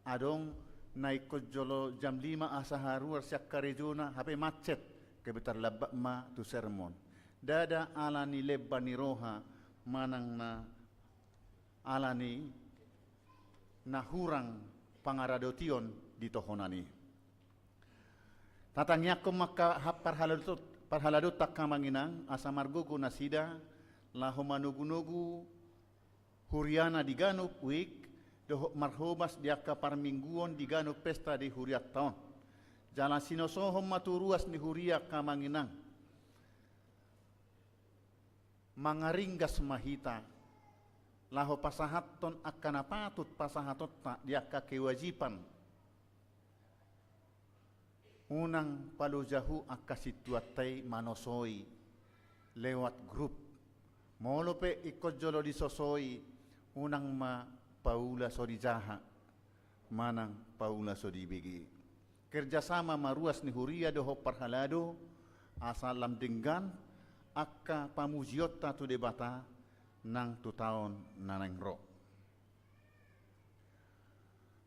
Adong na ingkon jolo jam lima asa haruar sian karejona, hape macet, gabe tarlambat ma tu sermon. Ndada ala ni lemba ni roha manang na ala ni na hurang pangaradotion di tohonan i. Tatangiangkon ma angka ha-, parhaladot-, parhaladonta angka amang inang, asa margogo nasida laho manogunogu huriana di ganup wijk, dohot marhobas di angka parmingguon di ganup pesta di hurianta on. Jala sinosohon ma tu ruas ni huria angka amang inang. Mangaringgas ma hita, laho pasahathon angka na patut pasahatonta di angka kewajiban. Unang palojahu angka sintuanta i manosoi lewat grup. Molo pe ingkon jolo disosoi, unang ma paula so dijaha manang paula so dibege. Kerjasama ma ruas ni huria dohot parhalado, asa lam denggan angka pamujionta tu Debata nang tu taon na naeng ro.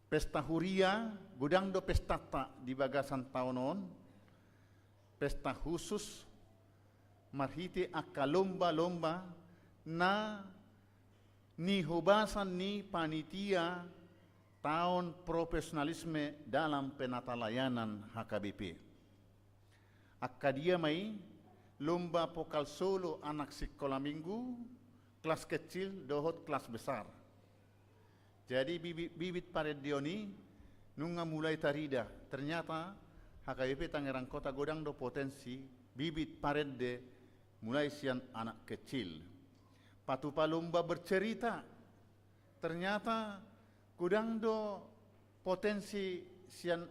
Pesta huria, godang do pestanta di bagasan taon on, pesta khusus marhite angka lomba-lomba na nihobasan ni panitia taon profesionalisme dalam penatalayanan H K B P. Angka dia ma i? Lomba pokal solo anak sikola minggu, kelas kecil dohot kelas besar. Jadi bibit, bibit parendeon i nunga mulai tarida. Ternyata H K B P Tangerang Kota godang do potensi bibit parende mulai sian anak kecil. Patupa lomba bercerita. Ternyata godang do potensi sian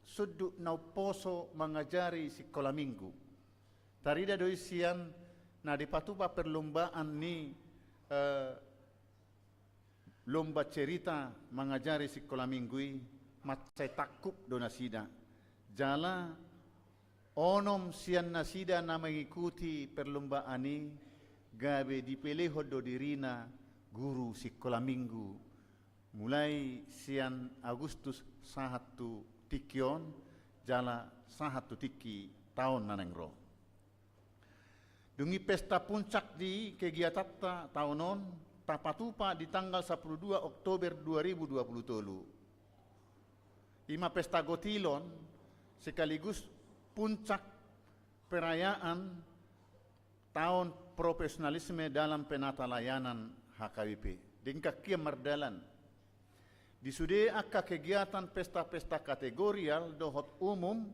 sundut na umposo mangajari sikola minggu. Tarida do i sian na dipatupa perlombaan ni, eh, lomba cerita mangajari sikola minggu i, mansai tangkup do nasida. Jala onom sian nasida na mengikuti perlombaan i gabe dipelehon do dirina guru sikola minggu, mulai sian Agustus sahat tu tingki on, jala sahat tu tingki taon na naeng ro. Dung i pesta puncak di kegiatanta taon on tapatupa di tanggal sapuluh dua Oktober dua ribu dua puluh tolu. I ma pesta gotilon sekaligus puncak perayaan taon profesionalisme dalam penatalayanan H K B P. Dengkan hian mardalan. Di sude angka kegiatan pesta-pesta kategorial dohot umum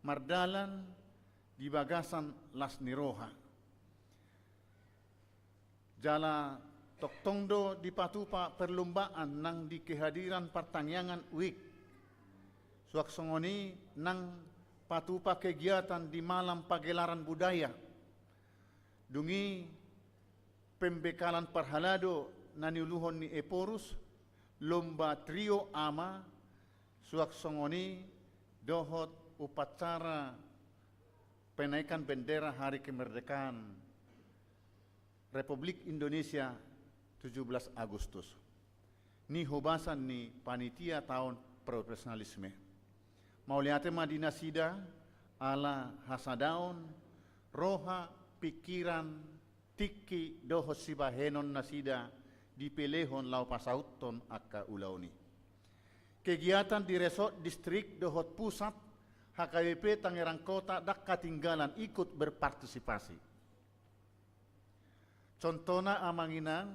mardalan di bagasan las ni roha. Jala tongtong do dipatupa perlombaan nang di kehadiran partangiangan U I K. Suang songon i nang patupa kegiatan di malam pagelaran budaya. Dung i pembekalan parhalado na niuluhon ni Ephorus, lomba trio ama, suang songon i dohot upacara penaikan bendera Hari Kemerdekaan Republik Indonesia tujuh belas Agustus. Nihobasan ni panitia taon profesionalisme. Mauliate ma di nasida ala hasadaon roha, pikiran, tingki dohot sibahenon nasida dipelehon laho pasauthon angka ulaon i. Kegiatan di resort, distrik dohot pusat H K B P Tangerang Kota ndang katinggalan ikut berpartisipasi. Contohna amang inang,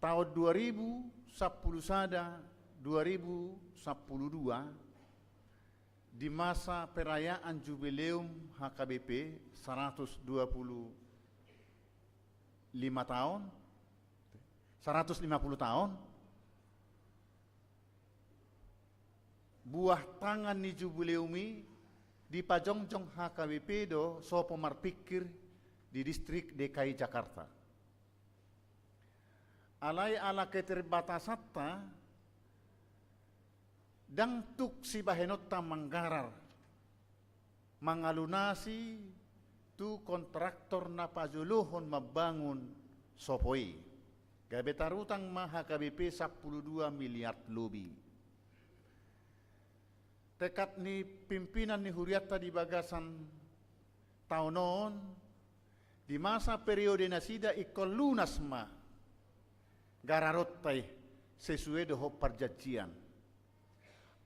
taon dua ribu sampulu sada, dua ribu sampulu dua, di masa perayaan jubileum H K B P saratus dua pulu lima taon, saratus lima pulu taon, buah tangan ni jubileum i dipajongjong H K B P do Sopo Marpikir di distrik D K I Jakarta. Alai ala keterbatasanta, ndang tuk sibahenonta manggarar, mangalunasi tu kontraktor na pajolohon mambangun sopo i. Gabe tarutang ma H K B P sampulu dua miliar lobi. Tekad ni pimpinan ni hurianta di bagasan taon on, di masa periode nasida ingkon lunas ma gararonta i sesuai dohot parjanjian.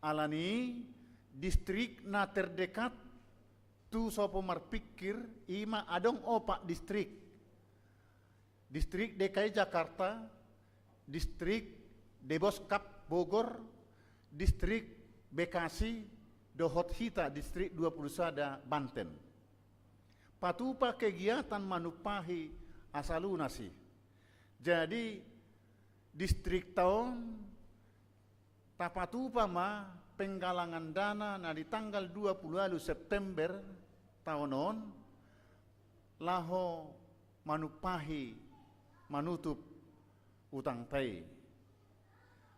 Alani i, distrik na terdekat tu Sopo Marpikir i ma adong opat distrik. Distrik D K I Jakarta, distrik Deboskap Bogor, distrik Bekasi, dohot hita distrik dua pulu sada Banten. Patupa kegiatan manumpahi asa lunas i. Jadi, distrikta on tapatupa ma penggalangan dana na di tanggal dua pulu ualu September taon on laho manumpahi manutup utangta i.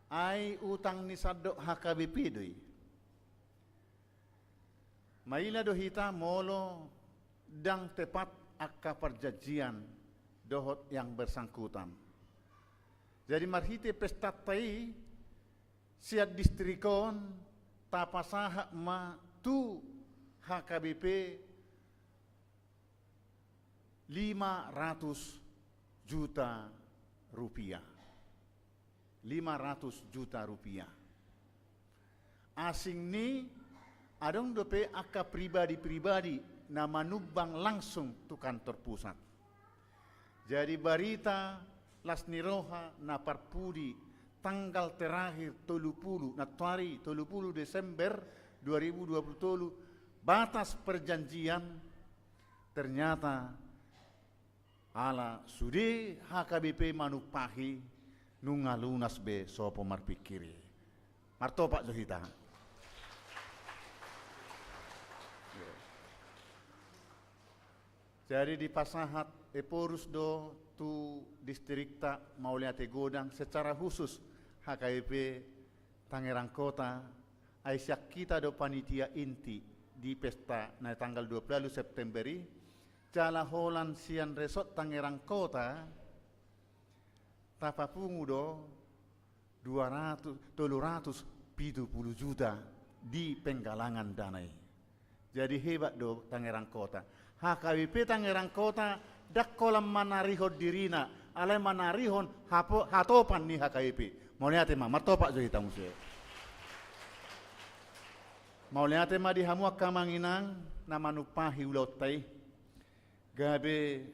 Ai utang ni sandok H K B P do i. Maila do hita molo ndang tepat angka perjanjian dohot yang bersangkutan. Jadi marhite pestanta i sian distrik on tapasahat ma tu H K B P lima ratus juta rupiah. Lima ratus juta rupiah. Asing ni adong dope angka pribadi-pribadi na manumbang langsung tu kantor pusat. Jadi barita las ni roha na parpudi tanggal terakhir tolu pulu, nantoari tolu pulu Desember dua ribu dua pulu tolu, batas perjanjian ternyata ala sude H K B P manumpahi nunga lunas be sopo marpingkir i. Martopak jo hita. Jadi dipasahat Ephorus do tu distrikta, mauliate godang secara khusus H K B P Tangerang Kota, ai sian hita do panitia inti di pesta na tanggal dua pulu ualu September i, jala holan sian Resort Tangerang Kota tapapungu do dua ratus, tolu ratus pitu pulu juta di penggalangan dana i. Jadi hebat do Tangerang Kota. H K B P Tangerang Kota ndang holan manarihon dirina, alai manarihon hapo-, hatopan ni H K B P. Mauliate ma, martopak jo hita muse. Mauliate ma di hamu angka amang inang na manumpahi ulaonta i. Gabe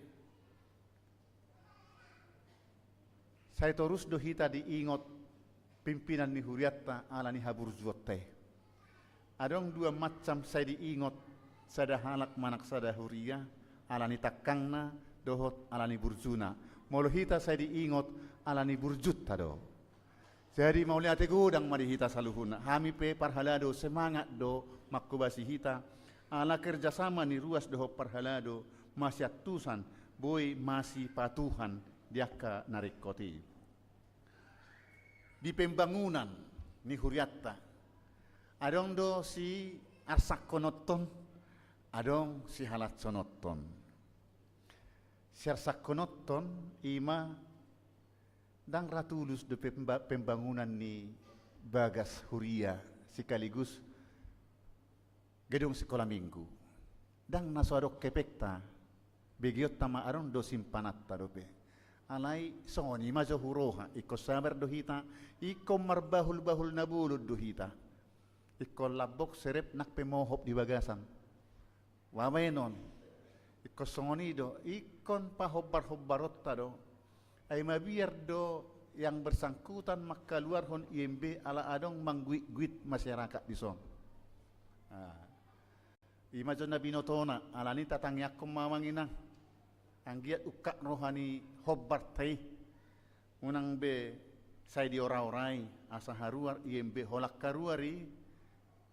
sai torus do hita diingot pimpinan ni hurianta ala ni haburjuonta i. Adong dua macam sai diingot sada halak manang sada huria, ala ni tangkangna dohot ala ni burjuna. Molo hita sai diingot ala ni burjunta do. Jadi mauliate godang ma di hita saluhutna. Hami pe parhalado semangat do manghobasi hita. Ala kerjasama ni ruas dohot parhalado masiantusan boi masipatuhan di angka na ringkot i. Di pembangunan ni hurianta adong do siarsangkononhon, adong sihalashononhon. Siarsangkononhon ima ndang ra tulus dope pemba-, pembangunan ni bagas huria sekaligus gedung sikola minggu. Ndang na so adong hepengta, begeonta ma adong do simpananta dope. Alai songon i ma jo huroha, ingkon sabar do hita, ingkon marbahulbahul na bolon do hita. Ingkon lambok serep nang pe mohop di bagasan. Baenon. Ingkon songon i do, ingkon pahombarhombaronta do. Ai mabiar do yang bersangkutan mangkaluarhon I M B ala adong mangguitguit masyarakat dison. Ah. Ima jo na binotona, alani tatangiangkon ma amang inang. Anggiat ungkap roha ni hombarta i. Unang be sai dioraorai, asa haruar I M B holan haruar i.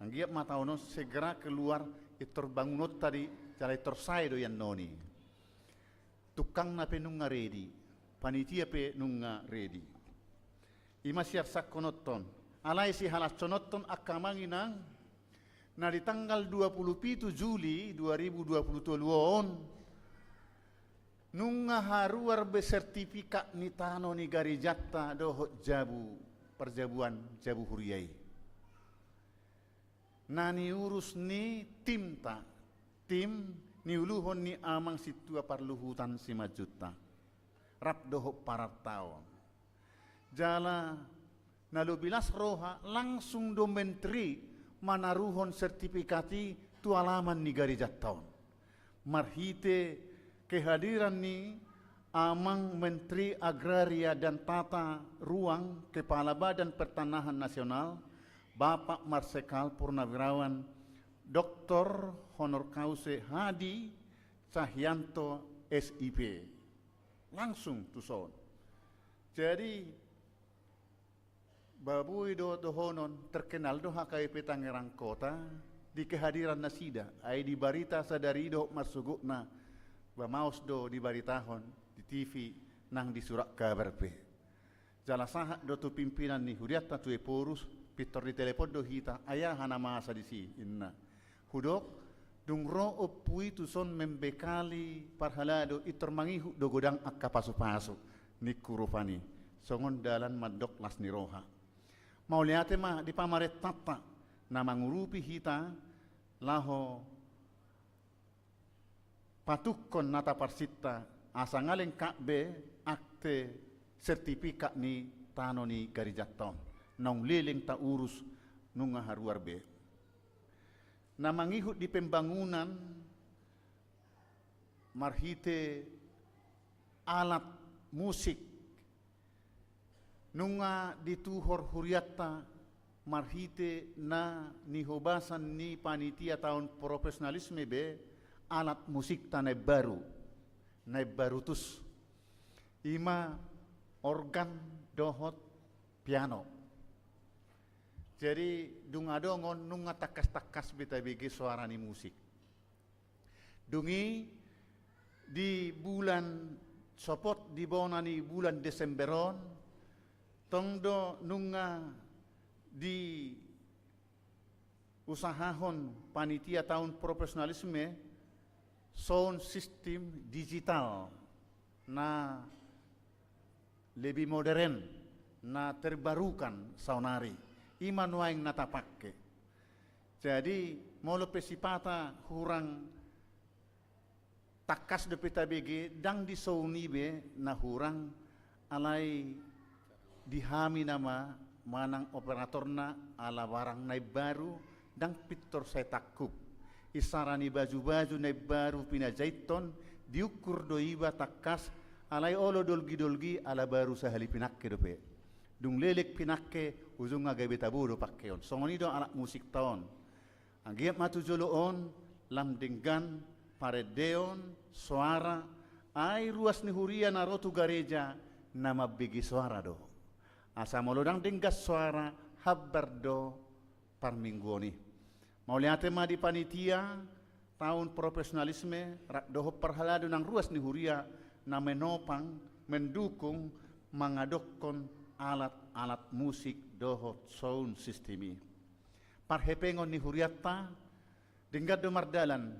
Anggiat ma taon on segera keluar intor bangunonta i, jala intor sae do iannon i. Tungkangna pe nunga redi, panitia pe nunga redi. Ima siarsangkononhon, alai sihalashononhon angka amang inang, na di tanggal dua pulu pitu Juli dua ribu dua pulu tolu on, nunga haruar be sertifikat ni tano ni garejanta dohot jabu, parjabuan jabu huria i. Na niurus ni timta, tim niuluhon ni amang sintua parluhutan simanjunta. Rap dohot parartaon. Jala na lobi las roha langsung do menteri manaruhon sertifikat i tu alaman ni garejanta on. Marhite kehadiran ni Amang Menteri Agraria dan Tata Ruang, Kepala Badan Pertanahan Nasional, Bapak Marsikal Purnawirawan Doktor Honoris Causa Hadi Cahyanto, S I P. Langsung tuson. Jadi, Ba boi do dohonon, terkenal do H K B P Tangerang Kota di kehadiran nasida, ai di barita sadari dohot marsogotna, ba maos do dibaritahon di T V nang di surat kabar pe. Jala sahat do tu pimpinan ni hurianta tu Ephorus, pintor ditelepon do hita, ai aha na masa disi, inna. Hudok, dung ro ompu i tuson membekali parhalado, pintor mangihut do godang angka pasupasu, ningku rupani. Songon dalan mandok las ni roha. Mauliate ma di pamarentanta na mangurupi hita laho patungkon na taparsinta, asa nga lengkap be akte sertifikat ni tano ni garejanta on. Naung leleng taurus, nunga haruar be. Na mangihut di pembangunan marhite alat musik, nunga dituhor hurianta marhite na nihobasan ni panitia taon profesionalisme be alat musikta na imbaru, na imbaru tus. Ima organ dohot piano. Jadi, dung adong on, nunga tangkas-tangkas be tabege soara ni musik. Dung i di bulan sopot, di bona ni bulan Desember on, tong do nunga diusahahon panitia taon profesionalisme sound system digital na lebih modern, na terbarukan saonari. Ima nuaeng na tapangke. Jadi, molo pe sipata hurang tangkas dope tabege, ndang di sound i be na hurang, alai di hami nama manang operatorna, ala barang na imbaru, ndang pintor sai tangkup. Isara ni baju-baju na imbaru pinajaithon, diukur do iba tangkas, alai olo dolgi-dolgi, ala baru sahali pinangke dope. Dung leleng pinangke, ujungna gabe tabo do pangkeon. Songon i do alat musikta on. Anggiat ma tu jolo on, lam denggan parendeon, soara, ai ruas ni huria na ro tu gareja, na mambege soara do. Asa molo ndang denggan soara, hambar do parmingguon i. Mauliate ma di panitia taon profesionalisme, rap dohot parhalado nang ruas ni huria na menopang, mendukung, mangadokkon alat-alat musik dohot sound system i. Parhepengon ni hurianta, denggan do mardalan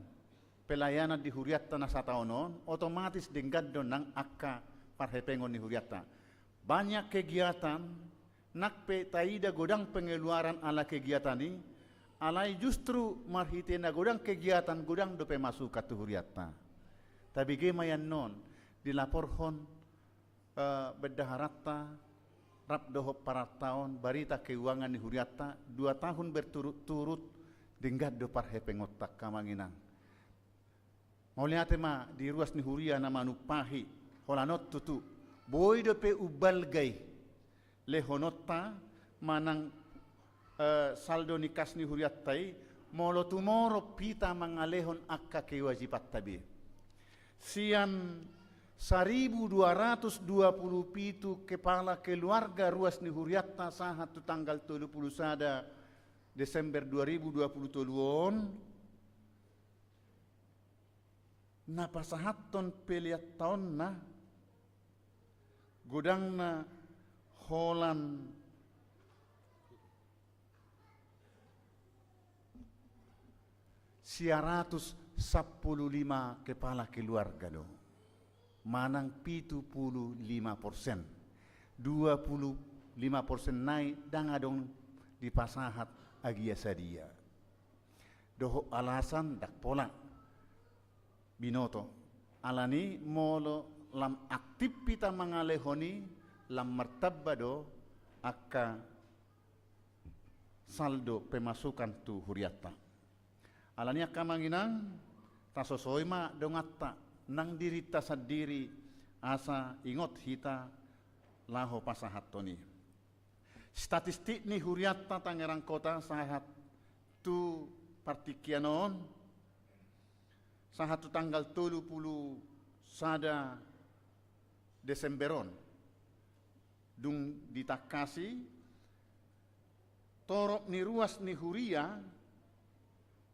pelayanan di hurianta na sataon on, otomatis denggan do nang angka parhepengon ni hurianta. Banyak kegiatan, nang pe taida godang pengeluaran ala kegiatan i, alai justru marhite na godang kegiatan, godang do pemasukan tu hurianta. Tabege ma i annon, dilaporhon eh, bendaharanta, rap dohot parartaon, barita keuangan ni hurianta, dua tahun berturut-turut, denggan do parhepengonta, angka amang inang. Mauliate ma di ruas ni huria na manumpahi, holan on tutu. Boi dope umbalga i lehononta manang eh, saldo ni kas ni hurianta i, molo tumorop hita mangalehon angka kewajibanta be. Sian saribu dua ratus dua puluh pitu kepala keluarga ruas ni hurianta sahat tu tanggal tolu puluh sada Desember dua ribu dua puluh tolu on, na pasahathon pelean taonna, godangna holan sia ratus sampulu lima kepala keluarga do. Manang pitu pulu lima persen. Dua pulu lima persen nai ndang adong dipasahat agia sadia. Dohot alasan ndang pola binoto. Alani molo lam aktif hita mangalehon i, lam martamba do angka saldo pemasukan tu hurianta. Alani angka amang inang, tasosoi ma donganta nang dirinta sandiri asa ingot hita laho pasahathon i. Statistik ni hurianta Tangerang Kota sahat tu partingkian on, sahat tu tanggal tolu pulu sada Desember on, dung ditangkasi, Torop ni ruas ni huria,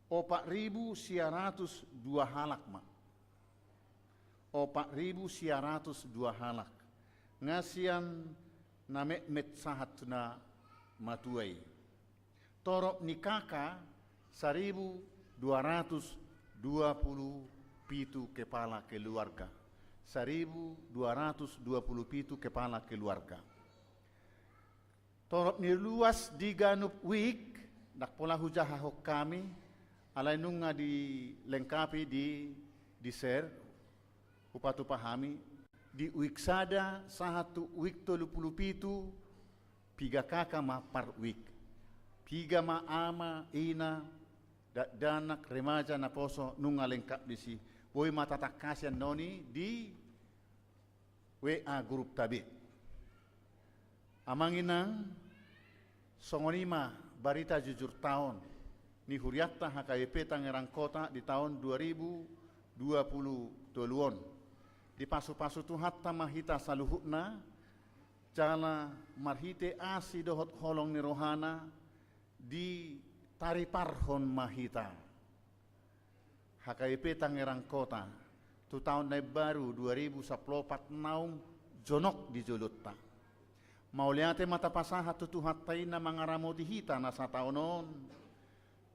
opat ribu sia ratus dua halak ma. Opat ribu sia ratus dua halak. Nga sian na metmet sahat tu na matua i. Torop ni kaka, saribu dua ratus dua puluh pitu kepala keluarga. Saribu dua ratus dua puluh pitu kepala keluarga. Torop ni ruas di ganup uik, ndang pola hujahahon hami, alai nunga dilengkapi di, di-share, hupatupa hami, di uik sada sahat tu uik tolu puluh pitu, piga kaka ma par uik. Piga ma ama, ina, dakdanak, remaja, naposo, nunga lengkap disi. Boi ma tatangkasi annon i di W A grup ta be. Amang inang, songon i ma barita jujurta on ni hurianta H K B P Tangerang Kota di taon dua ribu dua puluh tolu on. Dipasupasu Tuhanta ma hita saluhutna, jala marhite asi dohot holong ni rohana, ditariparhon ma hita H K B P Tangerang Kota tu taon na imbaru dua ribu sampulu opat naung jonok di jolonta. Mauliate ma tapasahat tu Tuhanta i na mangaramoti hita na sataon on.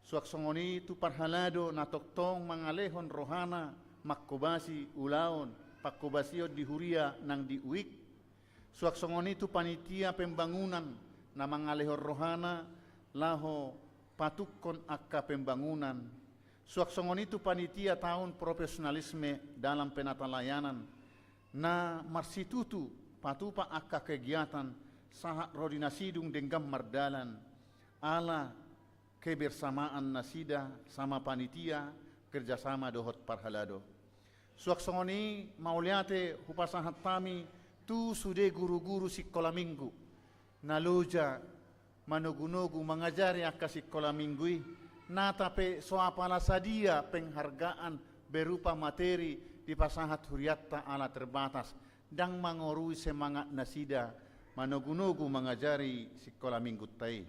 Suang songon i tu parhalado na tongtong mangalehon rohana, manghobasi ulaon panghobasion di huria nang di uik. Suang songon i tu panitia pembangunan na mangalehon rohana laho patungkon angka pembangunan. Suang songon i tu panitia taon profesionalisme dalam penatalayanan na marsitutu patupa angka kegiatan sahat ro di na sidung denggan mardalan ala kebersamaan nasida sama panitia, kerjasama dohot parhalado. Suang songon i mauliate hupasahat hami tu sude guru-guru sikola minggu na loja manogunogu mangajari angka sikola minggu i, nata pe so apala sadia penghargaan berupa materi dipasahat hurianta ala terbatas, ndang mangorui semangat nasida manogunogu mangajari sikola minggunta i.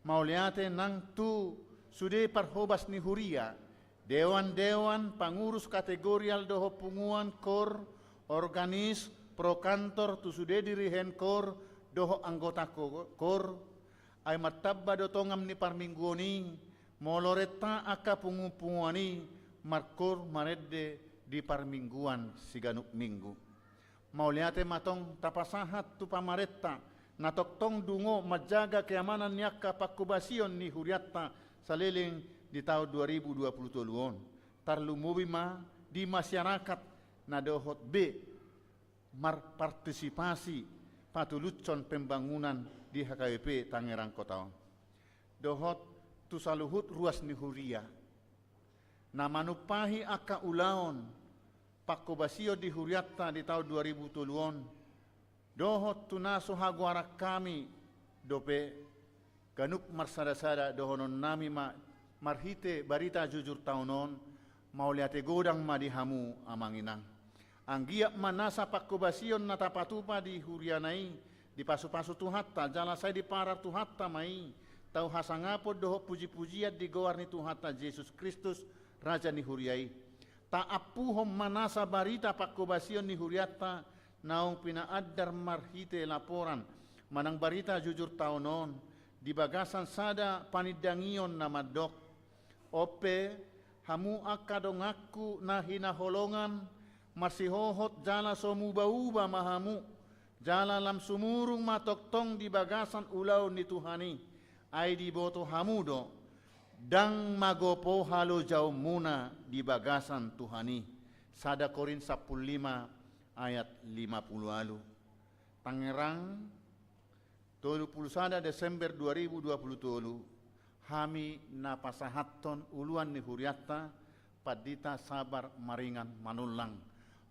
Mauliate nang tu sude parhobas ni huria, dewan-dewan, pangurus kategorial dohot punguan, kor, organis, prokantor, tu sude dirihen kor dohot anggota ko-, kor. Ai martamba do tongam ni parmingguon i, molo renta angka pungu-, punguan i markor marende di parmingguan siganup minggu. Mauliate ma tong tapasahat tu pamarenta na tongtong dungo manjaga keamanan ni angka panghobasion ni hurianta saleleng di taon dua ribu dua puluh tolu on. Tarlumobi ma di masyarakat na dohot be marpartisipasi patulushon pembangunan di H K B P Tangerang Kota on. Dohot tu saluhut ruas ni huria na manumpahi angka ulaon panghobasion di hurianta di taon dua ribu tolu on, dohot tu na so hagoaran hami dope, ganup marsada-sada dohonon nami ma marhite barita jujurta on, mauliate godang ma di hamu amang inang. Anggiat ma nasa panghobasion na tapatupa di huriana i dipasupasu Tuhanta, jala sai diparar Tuhanta ma i tu hasangapon dohot puji-pujian di goar ni Tuhanta Jesus Kristus, Raja ni huria i. Taampuhon ma nasa barita panghobasion ni hurianta naung pinaandar marhite laporan manang barita jujurta on di bagasan sada panindangion na mandok: On pe, hamu angka donganku na hinaholongan, marsihohot jala so muba-uba ma hamu, jala lam sumurung ma tongtong di bagasan ulaon ni Tuhan i, ai diboto hamu do, ndang magopo halojaonmuna di bagasan Tuhan i. Sada Korint sampulu lima ayat lima pulu ualu. Tangerang, tolu pulu sada Desember dua ribu dua pulu tolu, hami na pasahathon uluan ni hurianta, Pandita Sabar Maringan Manullang.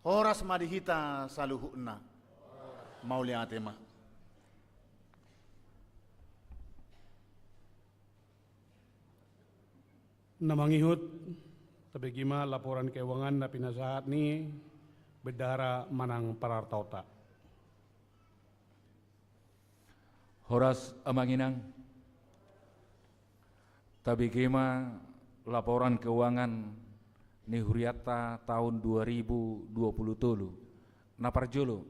Horas ma di hita saluhutna. Mauliate ma. Na mangihut, tabege ma laporan keuangan na pinasahat ni bendahara manang parartaonta. Horas amang inang. Tabege ma laporan keuangan ni hurianta taon dua ribu dua puluh tolu. Na parjolo,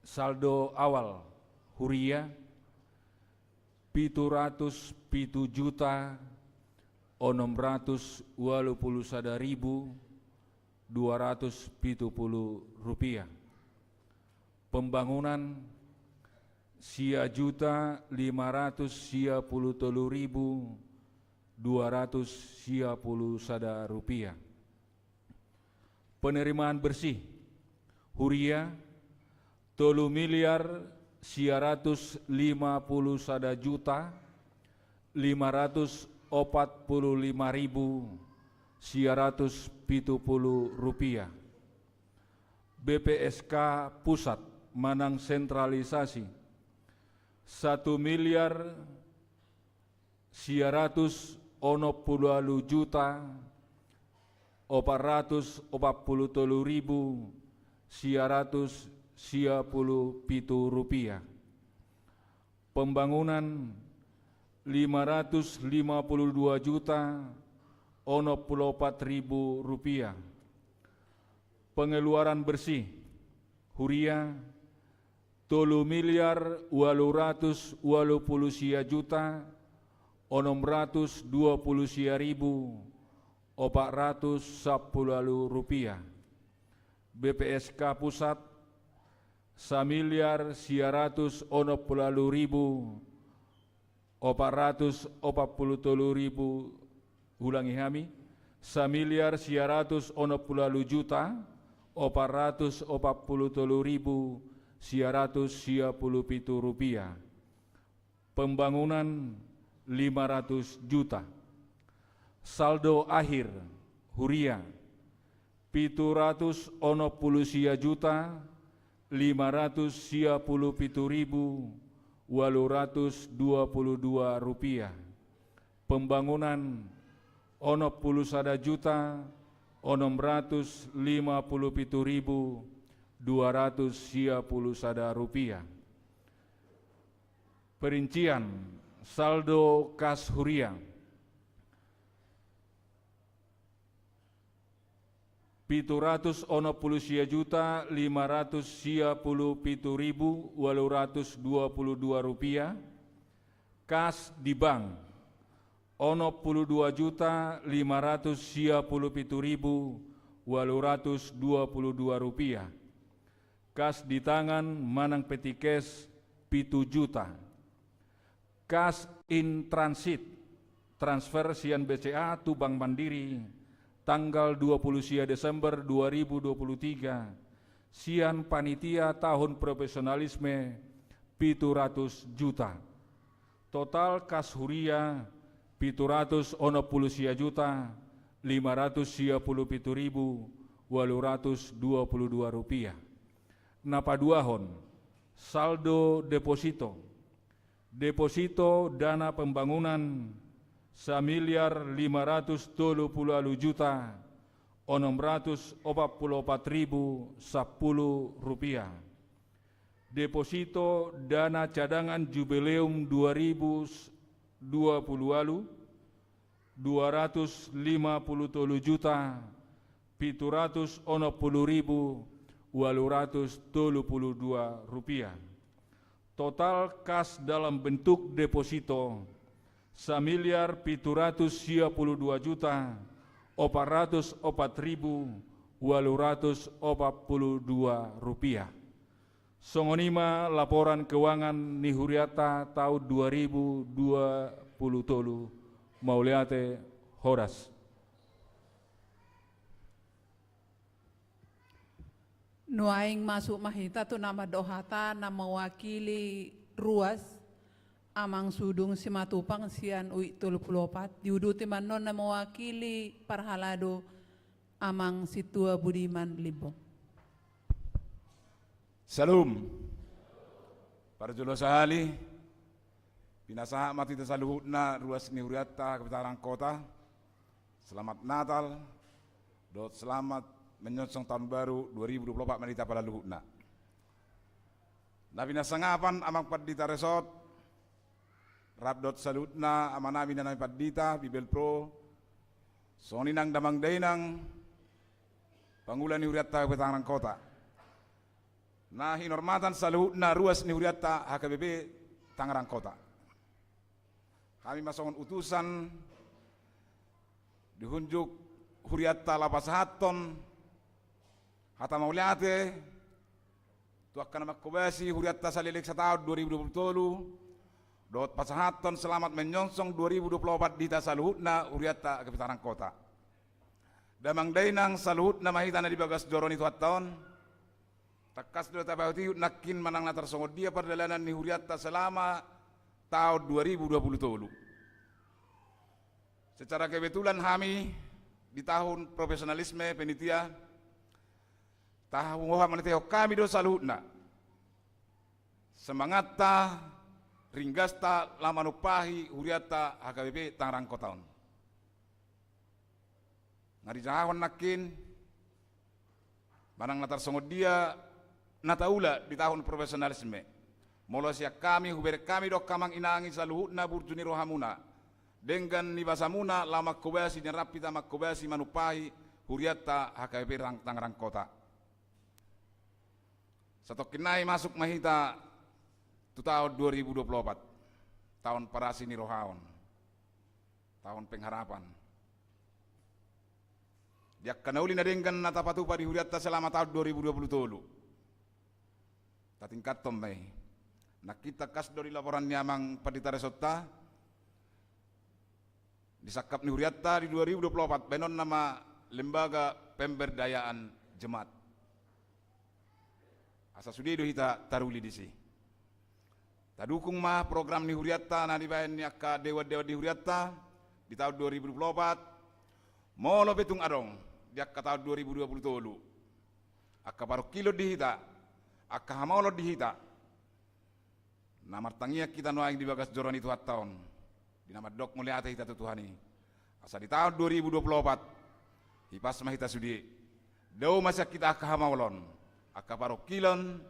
saldo awal huria pitu ratus pitu juta onom ratus ualu pulu sada ribu dua ratus pitu pulu rupiah. Pembangunan sia juta lima ratus sia pulu tolu ribu dua ratus sia pulu sada rupiah. Penerimaan bersih huria tolu miliar sia ratus lima pulu sada juta lima ratus opat pulu lima ribu sia ratus pitu pulu rupiah. B P S K pusat manang sentralisasi satu miliar sia ratus onom pulu ualu juta opat ratus opat pulu tolu ribu sia ratus sia pulu pitu rupiah. Pembangunan lima ratus lima pulu dua juta onom pulu opat ribu rupiah. Pengeluaran bersih huria tolu miliar ualu ratus ualu pulu sia juta onom ratus dua pulu sia ribu opat ratus sampulu ualu rupiah. B P S K pusat samiliar sia ratus onom pulu ualu ribu opat ratus opat pulu tolu ribu, ulangi hami, samiliar sia ratus onom pulu ualu juta opat ratus opat pulu tolu ribu sia ratus sia pulu pitu rupiah. Pembangunan lima ratus juta. Saldo akhir huria pitu ratus onom pulu sia juta lima ratus sia pulu pitu ribu ualu ratus dua pulu dua rupiah. Pembangunan onom pulu sada juta onom ratus lima pulu pitu ribu dua ratus sia pulu sada rupiah. Perincian saldo kas huria pitu ratus onom pulu sia juta lima ratus sia pulu pitu ribu ualu ratus dua puluh dua rupiah. Kas di bank onom pulu dua juta lima ratus sia pulu pitu ribu ualu ratus dua puluh dua rupiah. Kas di tangan manang petty cash pitu juta. Kas in transit, transfer sian B C A tu Bank Mandiri, tanggal dua puluh sia Desember dua ribu dua puluh tiga, sian panitia tahun profesionalisme pitu ratus juta. Total kas huria pitu ratus onom pulu sia juta lima ratus sia pulu pitu ribu ualu ratus dua puluh dua rupiah. Na paduahon, saldo deposito. Deposito dana pembangunan samiliar lima ratus tolu pulu ualu juta onom ratus opat pulu opat ribu sampulu rupiah. Deposito dana cadangan jubileum dua ribu dua puluh ualu dua ratus lima pulu tolu juta pitu ratus onom pulu ribu ualu ratus tolu pulu dua rupiah. Total kas dalam bentuk deposito samiliar pitu ratus sia pulu dua juta opat ratus opat ribu ualu ratus opat pulu dua rupiah. Songon i ma laporan keuangan ni hurianta taon dua ribu dua puluh tolu. Mauliate, horas. Nuaeng masuk ma hita tu na mandok hata na mewakili ruas, Amang Sudung Simatupang sian U I tolu pulu opat, diuduti ma annon na mewakili parhalado, Amang Sintua Budiman Limbong. Syalom. Parjolo sahali, pinasahat ma tu hita saluhutna ruas ni hurianta Kapitaran Kota. Selamat Natal dohot selamat menyongsong tahun baru dua ribu dua puluh empat ma di hita saluhutna. Na pinasangapan Amang Pandita Resort, Rap dohot saluhutna amanami inanami pandita, Bibelvrouw, songon i nang damang dainang, pangula ni hurianta H K B P Tangerang Kota. Na hinormatan saluhutna ruas ni hurianta H K B P Tangerang Kota. Hami ma songon utusan dihunjuk hurianta laho pasahathon hata mauliate tu angka na manghobasi hurianta saleleng sataon dua ribu dua puluh tolu, dohot pasahathon selamat menyongsong dua ribu dua puluh opat di hita saluhutna hurianta H K B P Tangerang Kota. Damang dainang saluhutna ma hita na di bagas joro ni Tuhanta on, tangkas do tapaihutihut nangkin manang na tarsongon dia pardalanan ni hurianta selama taon dua ribu dua puluh tolu. Secara kebetulan hami di tahun profesionalisme panitia, tahu hamonitehon hami do saluhutna semangatta, ringgasta laho manumpahi hurianta H K B P Tangerang Kota on. Na dijahahon nangkin manang na tarsongon dia na taula di tahun profesionalisme. Molo sian hami, hubereng hami do angka amang inang i saluhutna burju ni rohamuna, denggan ni basamuna laho manghobasi, na rap hita manghobasi manumpahi hurianta H K B P Rang-, Tangerang Kota. Satongkin nai masuk ma hita tu taon dua ribu dua puluh opat, taon parasi ni roha on, taon pengharapan. Di angka na uli na denggan na tapatupa di hurianta selama taon dua ribu dua puluh tolu, tatingkathon ma i. Nangkin tangkas do di laporan ni amang pandita resonta, di sangkap ni hurianta di dua ribu dua puluh opat, baenonna ma lembaga pemberdayaan jemaat. Asa sude do hita taruli disi. Tadukung ma program ni hurianta na dibaen ni angka dewan-dewan di hurianta di taon dua ribu dua puluh opat, molo pe tung adong di angka taon dua ribu dua puluh tolu angka parungkilon di hita, angka hamaolon di hita, na martangiang hita nuaeng di bagas joro ni Tuhanta on, di na mandok mauliate hita tu Tuhan i. Asa di taon dua ribu dua puluh opat, hipas ma hita sude, dao ma sian hita angka hamaolon, angka parungkilon,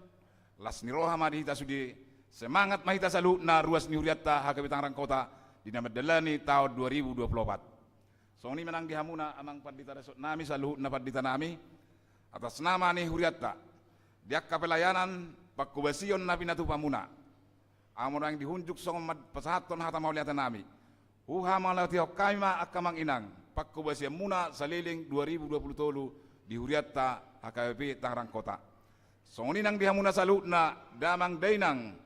las ni roha ma di hita sude, semangat ma hita saluhutna ruas ni hurianta H K B Tangerang Kota di na mandalani taon dua ribu dua puluh opat. Songon i ma nang di hamuna amang pandita resort nami, saluhutna pandita nami, atas nama ni hurianta, di angka pelayanan panghobasion na pinatupamuna, amu nuaeng dihunjuk songon ma-, pasahathon hata mauliate nami. Huhamauliatehon hami ma angka amang inang panghobasianmuna saleleng dua ribu dua puluh tolu di hurianta H K B P Tangerang Kota. Songon i nang di hamuna saluhutna damang dainang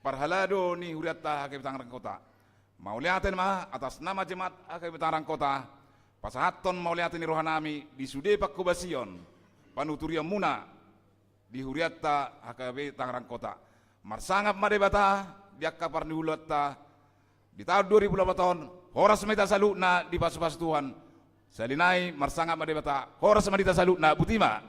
parhalado ni hurianta H K B P Tangerang Kota. Mauliate ma atas nama jemaat H K B P Tangerang Kota, pasahathon mauliate ni roha nami di sude panghobasion panuturianmuna di hurianta H K B P Tangerang Kota. Marsangap ma Debata di angka parniulanta di taon dua ribu dua puluh opat on, horas ma hita saluhutna dipasupasu Tuhan. Sahali nai marsangap ma Debata, horas ma di hita saluhutna, botima.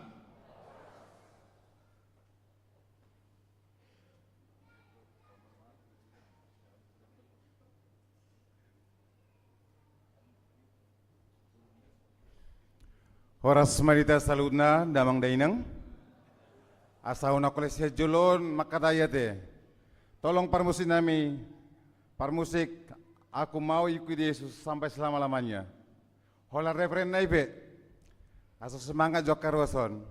Horas ma di hita saluhutna damang dainang. Asa unang holan sian jolo on mangkatai ate. Tolong parmusik nami, parmusik, Aku Mau Ikuti Yesus Sampai Selama-lamanya. Holan refren na i pe. Asa semangat jo angka ruas on.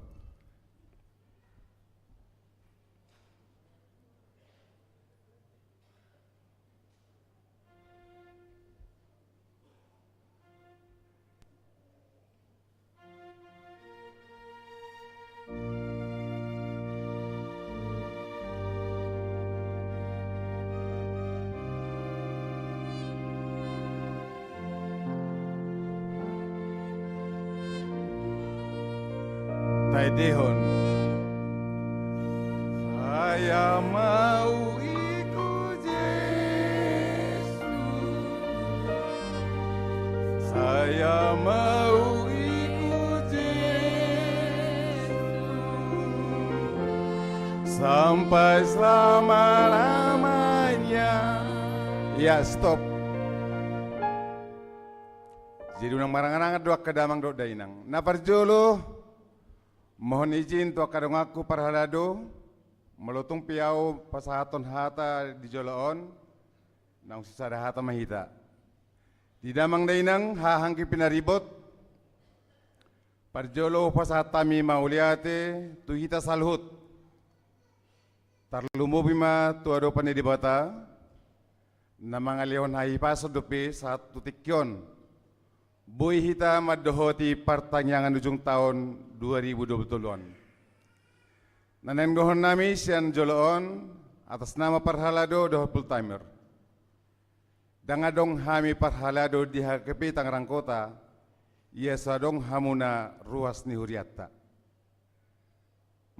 Taendehon. Saya mau ikut Yesus. Saya mau ikut Yesus sampai selama-lamanya. Ya, stop. Jadi unang marangan-angan do angka damang dohot dainang. Na parjolo, mohon izin tu angka donganku parhalado, molo tung pe ahu pasahathon hata di jolo on, Naung sisada hata ma hita. Di damang dainang, haha anggi pinaribot, parjolo hupasahat hami mauliate tu hita saluhut. Tarlumobi ma tu adopan ni Debata, na mangalehon hahipason dope sahat tu tingki on. Boi hita mandohoti partangiangan ujung taon dua ribu dua puluh tolu on. Na naeng dohonon nami sian jolo on, atas nama parhalado dohot full timer. Ndang adong hami parhalado di H K B P Tangerang Kota, ia so adong hamuna ruas ni hurianta.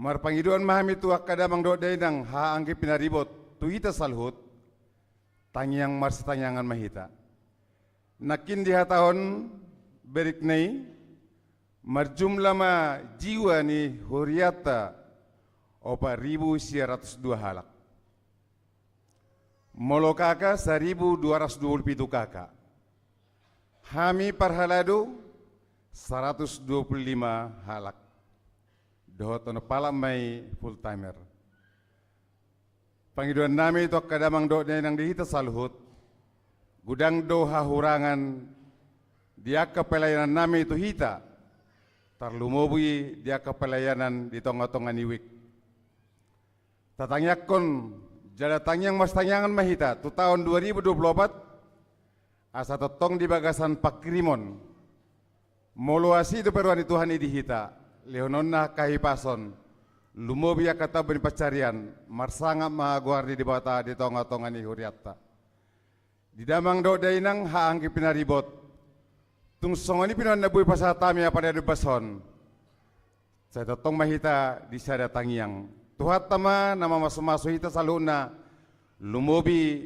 Marpangidoan ma hami tu angka damang dohot dainang, haha anggi pinaribot, tu hita saluhut, tangiang marsitangiangan ma hita. Nangkin dihatahon berikna i, marjumlah ma jiwa ni hurianta opat ribu sia ratus dua halak. Molo K K saribu dua ratus dua puluh pitu K K. Hami parhalado saratus dua puluh lima halak. Dohot onom halak ma i full timer. Pangidoan nami tu angka damang dohot dainang di hita saluhut, godang do hahurangan di angka pelayanan nami tu hita, tarlumobi di angka pelayanan di tonga-tonga ni wijk. Tatangiangkon, jala tangiang marsitangiangan ma hita tu taon dua ribu dua puluh opat, asa tongtong di bagasan pangkirimon. Molo asi dope roha ni Tuhan i di hita, lehononna hahipason, lumobi angka tabo ni pansarian, marsangap ma goar ni Debata di tonga-tonga ni hurianta. Di damang dohot dainang, haha anggi pinaribot. Tung songon i pe nuaeng na boi pasahat hami apala di ombas on. Sai tongtong ma hita di sada tangiang. Tuhanta ma na mamasu-masu hita saluhutna, lumobi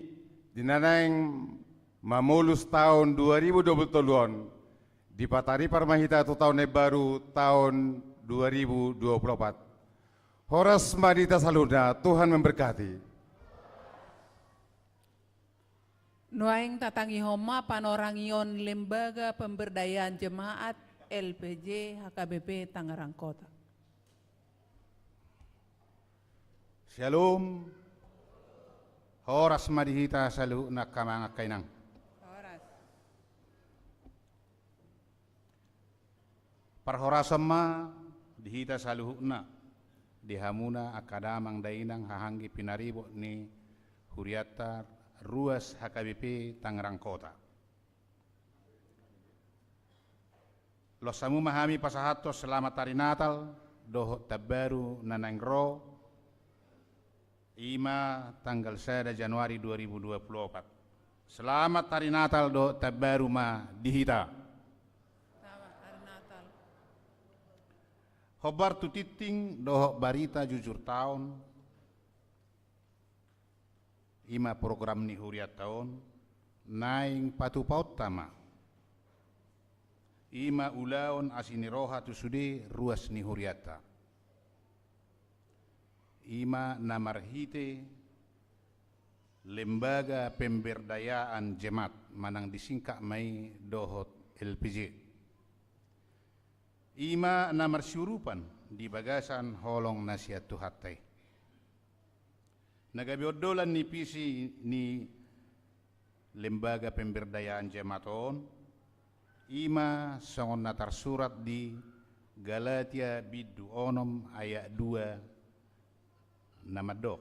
di na naeng mamolus taon dua ribu dua puluh tolu on. Dipataripar ma hita tu taon na imbaru, taon dua ribu dua puluh opat. Horas ma di hita saluhutna, Tuhan memberkati. Nuaeng tatangihon ma panorangion Lembaga Pemberdayaan Jemaat L P J H K B P Tangerang Kota. Syalom. Horas ma di hita saluhutna angka amang angka inang. Horas. Parhorasan ma di hita saluhutna, di hamuna angka damang dainang haha anggi pinaribot ni hurianta ruas H K B P Tangerang Kota. Los hamu ma hami pasahathon selamat hari Natal dohot taon baru na naeng ro, i ma tanggal sada Januari dua ribu dua puluh opat. Selamat hari Natal dohot taon baru ma di hita. Selamat hari Natal. Hombar tu tingting dohot barita jujur taon, i ma program ni hurianta on, naeng patupaonta ma. I ma ulaon asi ni roha tu sude ruas ni hurianta. I ma na marhite Lembaga Pemberdayaan Jemaat, manang disingkat ma i dohot L P J. I ma na marsiurupan di bagasan holong na sian Tuhanta i. Na gabe ondolan ni visi ni Lembaga Pemberdayaan Jemaat on, i ma songon na tarsurat di Galatia bindu onom ayat dua na mandok: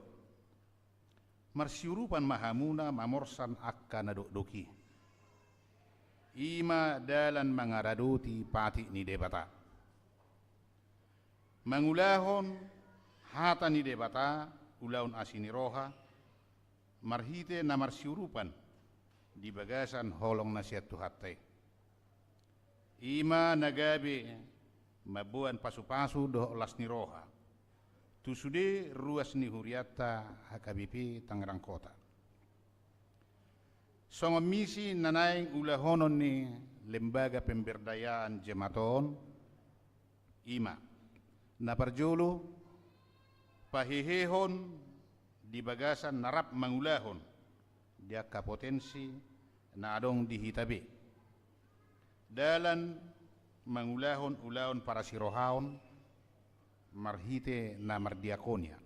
Marsiurupan ma hamuna mamorsan angka na dokdok i. I ma dalan mangaradoti patik ni Debata. Mangulahon hata ni Debata, ulaon asi ni roha, marhite na marsiurupan di bagasan holong na sian Tuhanta i. I ma na gabe mamboan pasupasu dohot las ni roha tu sude ruas ni hurianta H K B P Tangerang Kota. Songon misi na naeng ulahonon ni Lembaga Pemberdayaan Jemaat on, i ma: Na parjolo, pahehehon di bagasan na rap mangulahon di angka potensi na adong di hita be dalan mangulahon ulaon parasirohaon marhite na mardiakonia.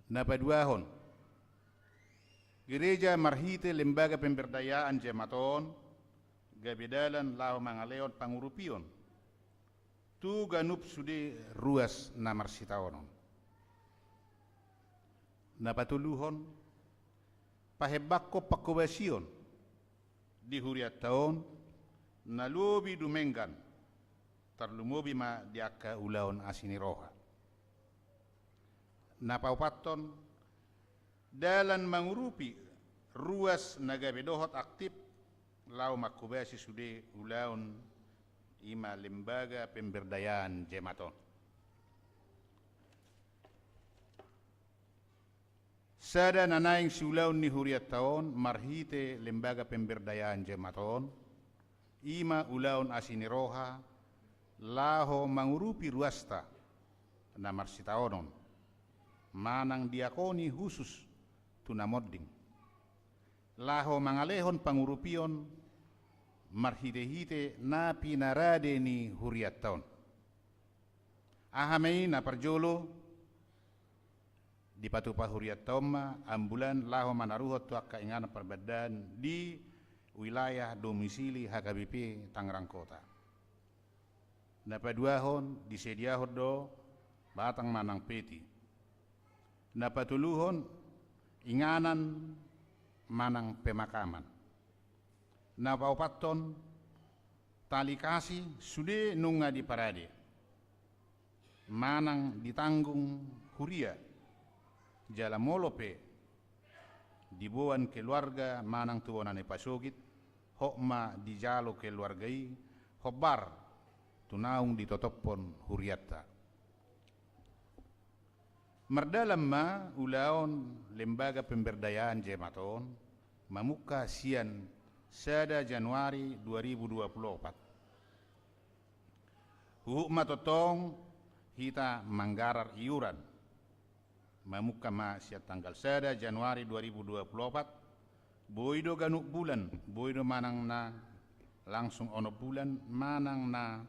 Na paduahon, Gereja marhite Lembaga Pemberdayaan Jemaat on gabe dalan laho mangalehon pangurupion tu ganup sude ruas na marsitaonon. Na patoluhon, pahembangkon pangkobasion di hurianta on na lobi dumenggan, tarlumobi ma di angka ulaon asi ni roha. Na paopathon, dalan mangurupi ruas na gabe dohot aktip laho mangkobasi sude ulaon, i ma Lembaga Pemberdayaan Jemaat on. Sada na naeng siulaon ni hurianta on marhite Lembaga Pemberdayaan Jemaat on, i ma ulaon asi ni roha laho mangurupi ruasta na marsitaonon, manang diakoni husus tu na monding, laho mangalehon pangurupion marhite-hite na pinarade ni hurianta on. Aha ma i? Na parjolo, dipatupa hurianta on ma ambulan laho manaruhon tu angka inganan parbandaan di wilayah domisili H K B P Tangerang Kota. Na paduahon, disediahon do batang manang peti. Na patoluhon, inganan manang pemakaman. Na paopathon, tali kasih sude nunga diparade manang ditanggung huria, jala molo pe diboan keluarga manang tu bona ni pasogit, hot ma dijalo keluarga i hombar tu naung ditotophon hurianta. Mardalan ma ulaon Lembaga Pemberdayaan Jemaat on mamungka sian sada Januari dua ribu dua puluh opat. Huhut ma tongtong hita manggarar iuran. Mamungka ma sian tanggal sada Januari dua ribu dua puluh opat, boi do ganup bulan, boi do manang na langsung onom bulan, manang na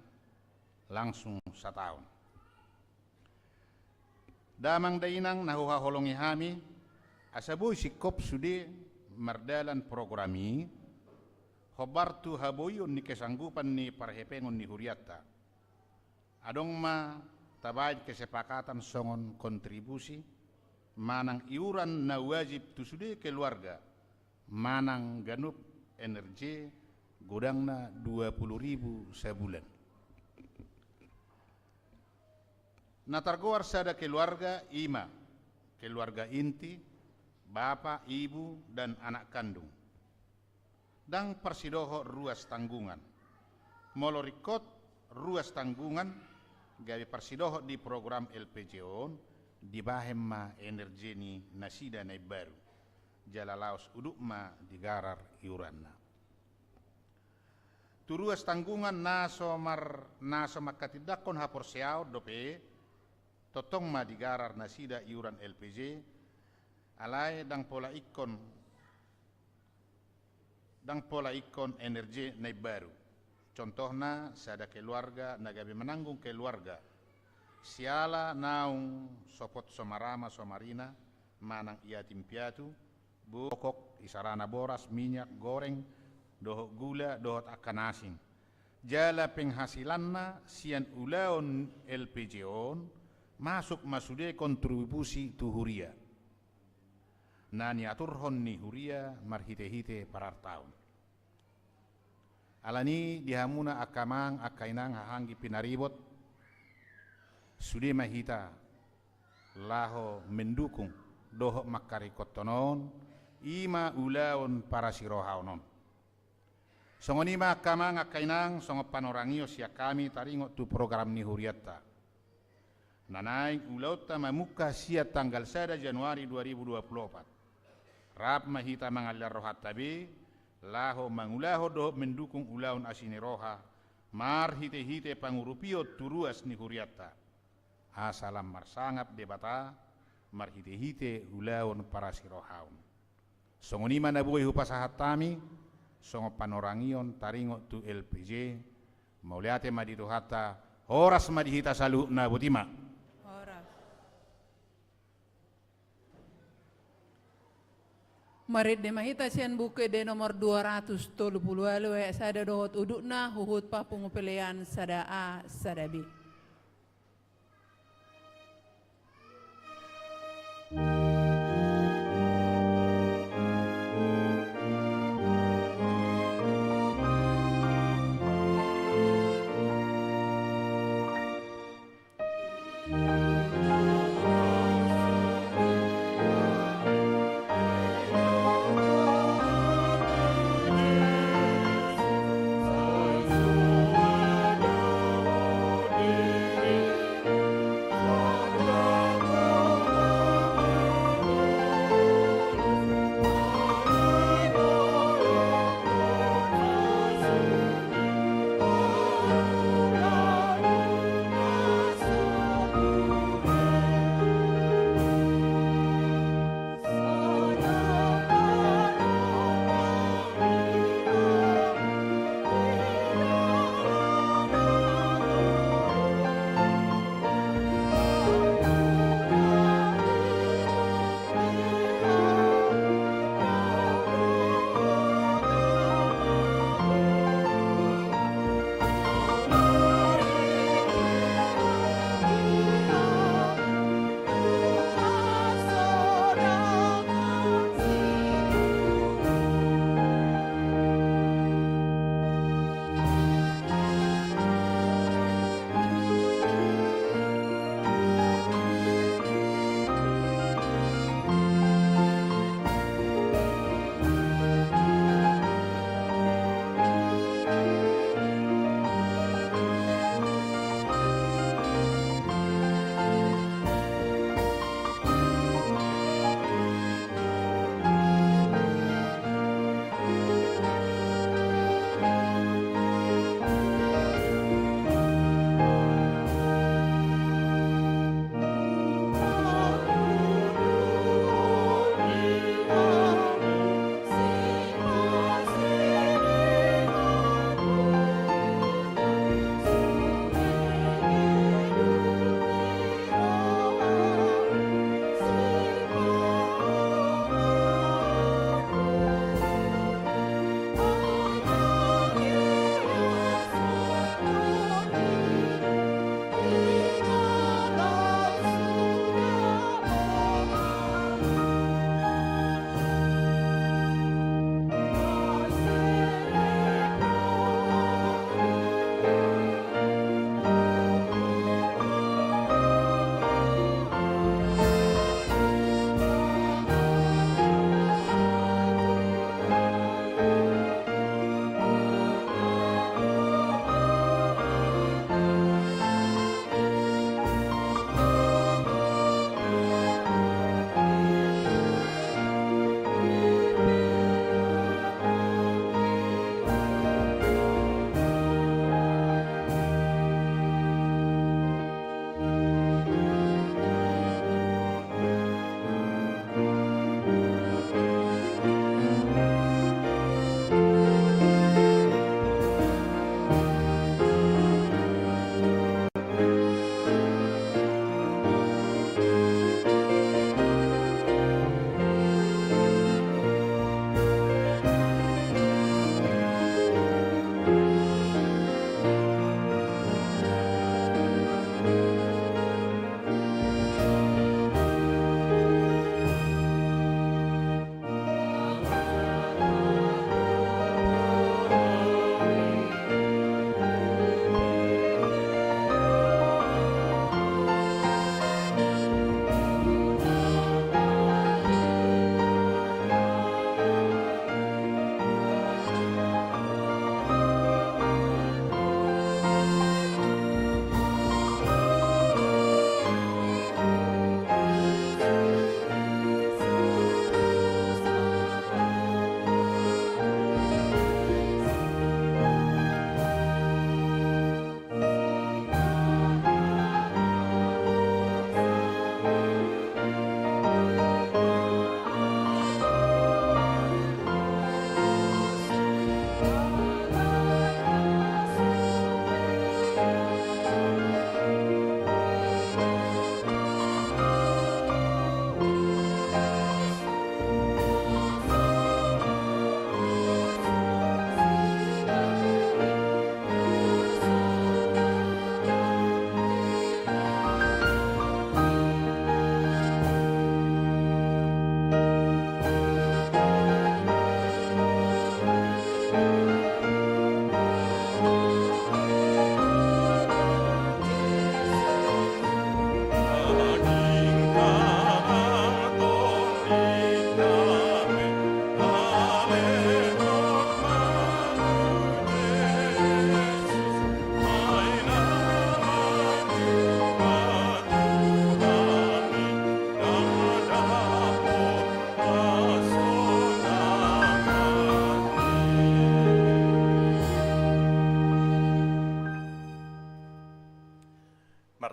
langsung sataon. Damang dainang na huhaholongi hami, asa boi singkop sude mardalan program i, hombar tu haboion ni kesanggupan ni parhepengon ni hurianta. Adong ma tabaen kesepakatan songon kontribusi manang iuran na wajib tu sude keluarga, manang ganup N R J godangna dua puluh ribu sabulan. Na targoar sada keluarga i ma keluarga inti, bapa, ibu, dan anak kandung. Ndang parsidohot ruas tanggungan. Molo ringkot ruas tanggungan gabe parsidohot di program L P J on, dibahen ma N R J ni nasida na imbaru. Jala laos udut ma digarar iuranna. Tu ruas tanggungan na so mar-, na so manghatindanghon haporseaon dope, tongtong ma digarar nasida iuran L P J, alai ndang pola ingkon, ndang pola ingkon N R J na imbaru. Contohna, sada keluarga na gabe mananggung keluarga siala naung sopot somarama somarina manang yatim piatu, bokok, isarana boras, minyak goreng, dohot gula, dohot angka na asing. Jala penghasilanna sian ulaon L P J on masuk ma sude kontribusi tu huria na niaturhon ni huria marhite-hite parartaon. Alani di hamuna angka amang, angka inang, haha anggi pinaribot, sude ma hita laho mendukung dohot mangkaringkothon on, i ma ulaon parasirohaon on. Songon i ma angka amang, angka inang, songon panorangion sian hami taringot tu program ni hurianta. Na naeng ulaonta mamungka sian tanggal sada Januari dua ribu dua puluh opat. Rap ma hita mangalehon rohanta be, laho mangulahon dohot mendukung ulaon asi ni roha, marhite-hite pangurupion tu ruas ni hurianta. Asa lam marsangap Debata, marhite-hite ulaon parasirohaon. Songon i ma na boi hupasahat hami, songon panorangion taringot tu L P J, mauliate ma di Tuhanta, horas ma di hita saluhutna, boti ma. Horas. Marende ma hita sian Buku Ende nomor dua ratus tolu pulu ualu, ayat sada dohot udutna, huhut papungu pelean sada A, sada B.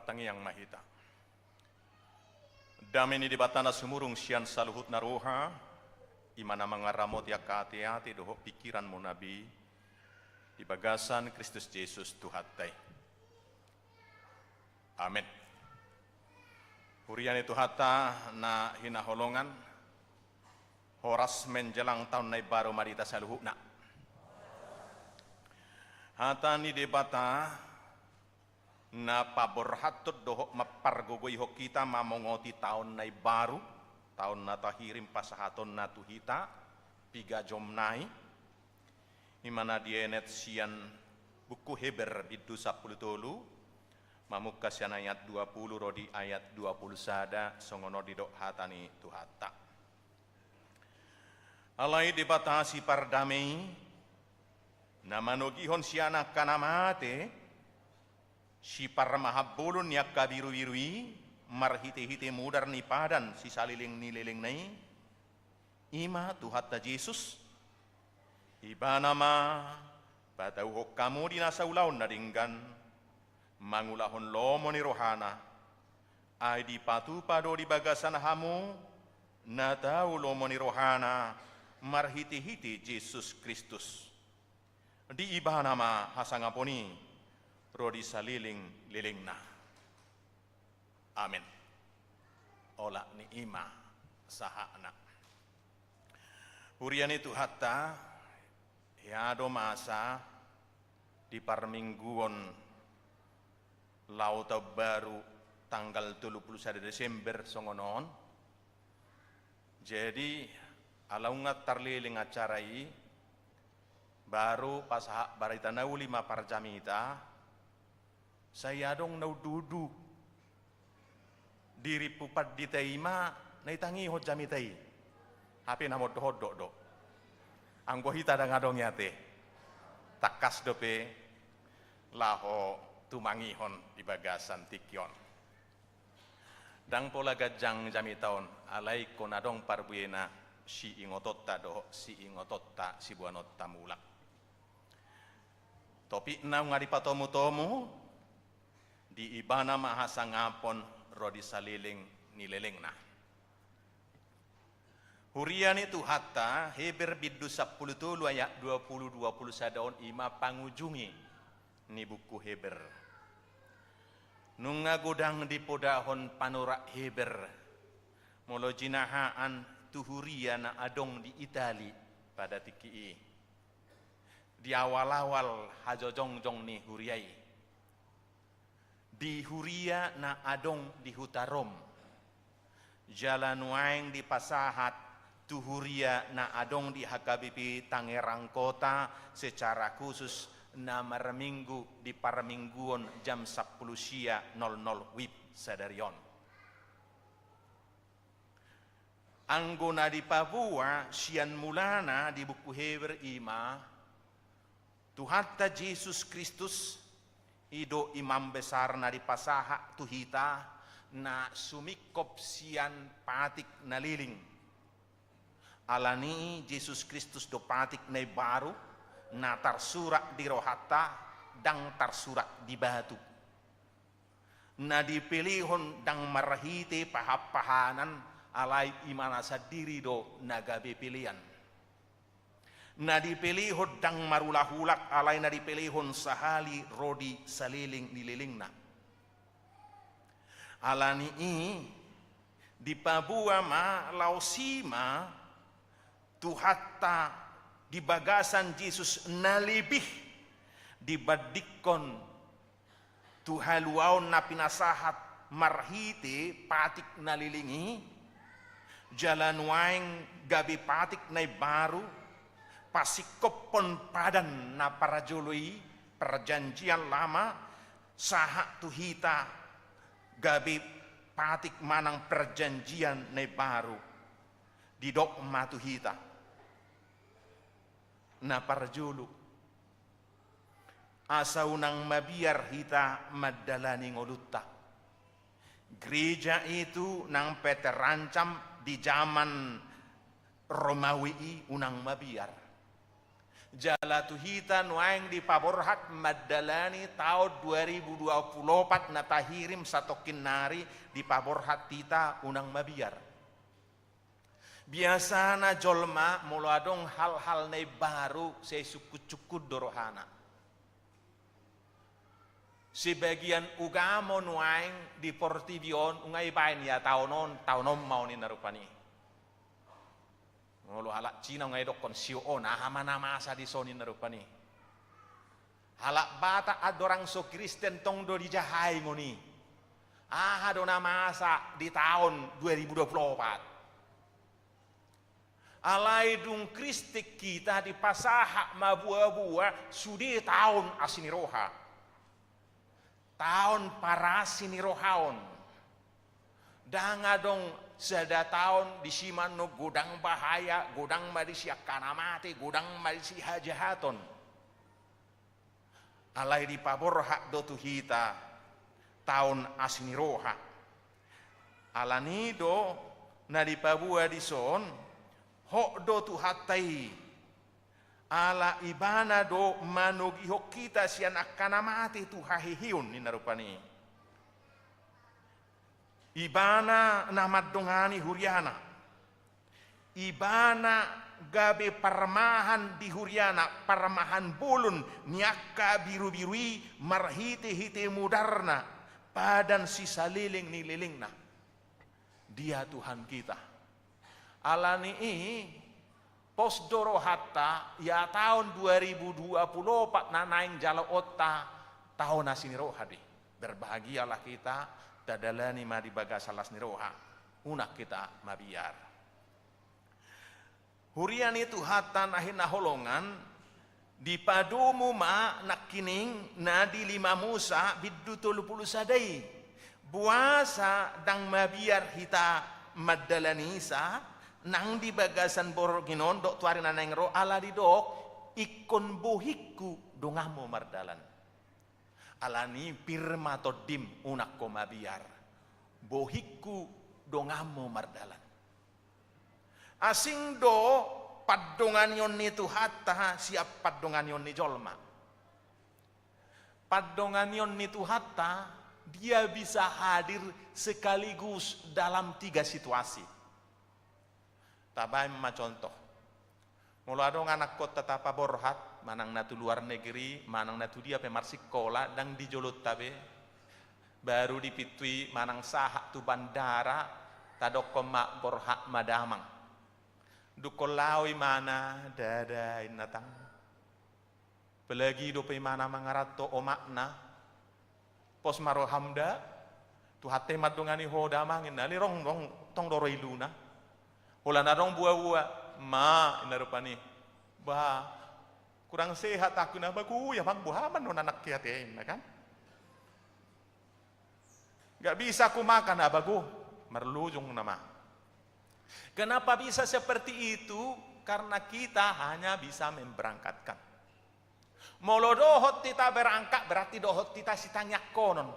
Tangiang ma hita. Dame ni Debata na sumurung sian saluhutna roha, i ma na mangaramoti angka ateate dohot pingkiranmuna be di bagasan Kristus Jesus Tuhanta i. Amen. Huria ni Tuhanta na hinaholongan, horas menjelang taon na imbaru ma di hita saluhutna. Hata ni Debata na paborhathon dohot mampargogoihon hita mamongoti taon na imbaru, taon na tahirim pasahatonna tu hita, piga jomna i, i ma na dienet sian buku Heber bindu sampulu tolu, mamungka sian ayat dua pulu ro di ayat dua pulu sada, songon on didok hata ni Tuhanta. Alai Debata sipardame i, na manogihon sian angka na mate, siparmahambolon ni angka birubiru i, marhitehite mudar ni padan sisaleleng ni lelengna i, i ma Tuhanta Jesus, Ibana ma patauhon hamu di nasa ulaon na denggan, mangulahon lomo ni rohana, ai dipatupa do di bagasan hamu na tau lomo ni rohana marhitehite Jesus Kristus. Di Ibana ma hasangapon i ro di saleleng lelengna. Amen. Olat ni i ma sahatna. Huria ni Tuhanta, hea do masa di parmingguon laho taon baru tanggal tolu pulu sada Desember songon on. Jadi, ala nunga tarleleng acara i, baru pasahat barita na uli ma parjamita, sai adong na unduundu. Dirimpu pandita i ma na itangihon jamita i. Hape na mondok-ondok do. Anggo hita ndang adong i ate. Tangkas dope laho tumangihon di bagasan tingki on. Ndang pola ganjang jamita on, alai ingkon adong parbuena siingotonta dohot siingotonta siboanonta mulak. Topikna nunga dipatomutomu, di Ibana ma hasangapon ro di saleleng ni lelengna. Huria ni Tuhanta, Heber bindu sampulu tolu ayat dua pulu, dua pulu sada on i ma pangujungi ni buku Heber. Nunga godang dipodahon panurat Heber molo jinahaan tu huria na adong di Itali pada tingki i. Di awal-awal hajojongjong ni huria i. Di huria na adong di huta Rom. Jala nuaeng dipasahat tu huria na adong di H K B P Tangerang Kota secara khusus na marminggu di parmingguon jam sampulu sia nol nol wib sadari on. Anggo na dipaboa sian mulana di buku Heber i ma, Tuhanta Jesus Kristus, i do imam besar na dipasahat tu hita, na sumingkop sian patik na leleng. Alani i Jesus Kristus do patik na imbaru, na tarsurat di rohanta, ndang tarsurat di batu. Na dipelehon ndang marhite pahanpahanan, alai Ibana sandiri do na gabe pelean. Na dipelehon ndang marulahulak, alai na dipelehon sahali ro di saleleng ni lelengna. Alani i, dipaboa ma laos i ma Tuhanta di bagasan Jesus na lebih dibandingkon tu haluaon na pinasahat marhite patik na leleng i, jala nuaeng gabe patik na imbaru, pasingkophon padan na parjolo i, Perjanjian Lama, sahat tu hita gabe patik manang Perjanjian na imbaru. Didok ma tu hita. Na parjolo, asa unang mabiar hita mandalani ngolunta. Gereja itu nang pe terancam di zaman Romawi i unang mabiar. Jala tu hita nuaeng dipaborhat mandalani taon dua ribu dua puluh opat na tahirim satongkin nari, dipaborhat hita unang mabiar. Biasana jolma molo adong hal-hal na imbaru sai sungkun-sungkun do rohana. Sebagian ugamo nuaeng di portibi on nunga ibaen ia taon on, taon on ma on ninna rupani. Molo halak Cina nunga idokkon sio on, aha ma na masa dison ninna rupani. Halak Batak andorang so Kristen tong do dijahaingon i. Aha do na masa di taon dua ribu dua puluh opat? Alai dung Kristen hita dipasahat ma buabua sude taon asi ni roha. Taon parasi ni roha on. Ndang adong sada taon disi ma annon godang bahaya, godang ma disi angka na mate, godang ma disi hajahaton. Alai dipaborhat do tu hita taon asi ni roha. Alani do na dipaboa dison, hot do Tuhanta i. Ala Ibana do manogihon hita sian angka na mate tu haheheon ninna rupani. Ibana na mandongani huriana. Ibana gabe parmahan di huriana, parmahan bolon ni angka birubiru i marhitehite mudarna, padan sisaleleng ni lelengna. Dia Tuhan kita. Alani i, pos do rohanta, ia taon dua ribu dua puluh opat na naeng jaloonta, taon asi ni roha do i. Berbahagialah kita, tadalani ma di bagasan las ni roha. Unang hita mabiar. Huria ni Tuhanta na hinaholongan, dipadomu ma nangkining na di lima Musa bindu tolu pulu sada i. Boasa ndang mabiar hita mandalanisa, nang di bagasan borngin on dohot tu ari na naeng ro, ala didok, ingkon bohingku donganmu mardalan. Alani pir ma tondim, unang ho mabiar. Bohingku donganmu mardalan. Asing do pandonganion ni Tuhanta sian pandonganion ni jolma. Pandonganion ni Tuhanta, dia bisa hadir sekaligus dalam tiga situasi. Tabaen ma contoh. Molo adong anakkonta tapaborhat, manang na tu luar negeri, manang na tu dia pe marsikola, ndang di jolonta be. Baru di pintu i manang sahat tu bandara, tadokkon ma borhat ma damang. Dungkon laho imana, dada inna tang. Apalagi dope imana mangaranto omakna. Pos ma roham da, Tuhanta i mandongani ho damang inna, alai rong, rong, tong do ro iluna. Holan adong buabua, ma, inna rupani. Bah, kurang sehat aku na bagu, ya mang buha man non anak kiate inna kan. Nggak bisa aku makan, ah, bagu, marlujung nama. Kenapa bisa seperti itu? Karena kita hanya bisa memberangkatkan. Molo dohot hita berangkat, berarti dohot hita sitangiangkonon.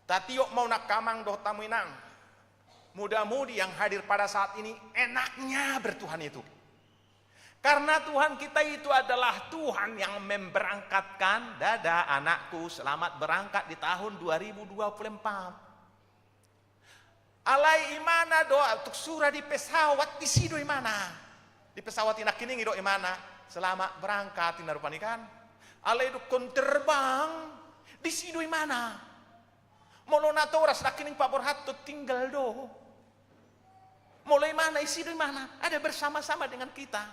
Tatiop ma unang amang dohot hamu inang. Muda-mudi yang hadir pada saat ini, enaknya bertuhan itu. Karena Tuhan kita itu adalah Tuhan yang memberangkatkan, dada anakku, selamat berangkat di tahun dua ribu dua puluh empat. Alai imana do tuk sura di pesawat, disi do imana. Di pesawat i nangkining i do imana, selamat berangkat, inna rupani kan. Alai dungkon terbang, disi do imana. Molo natoras nangkining paborhathon tinggal do. Molo imana, disi do imana, ada bersama-sama dengan kita.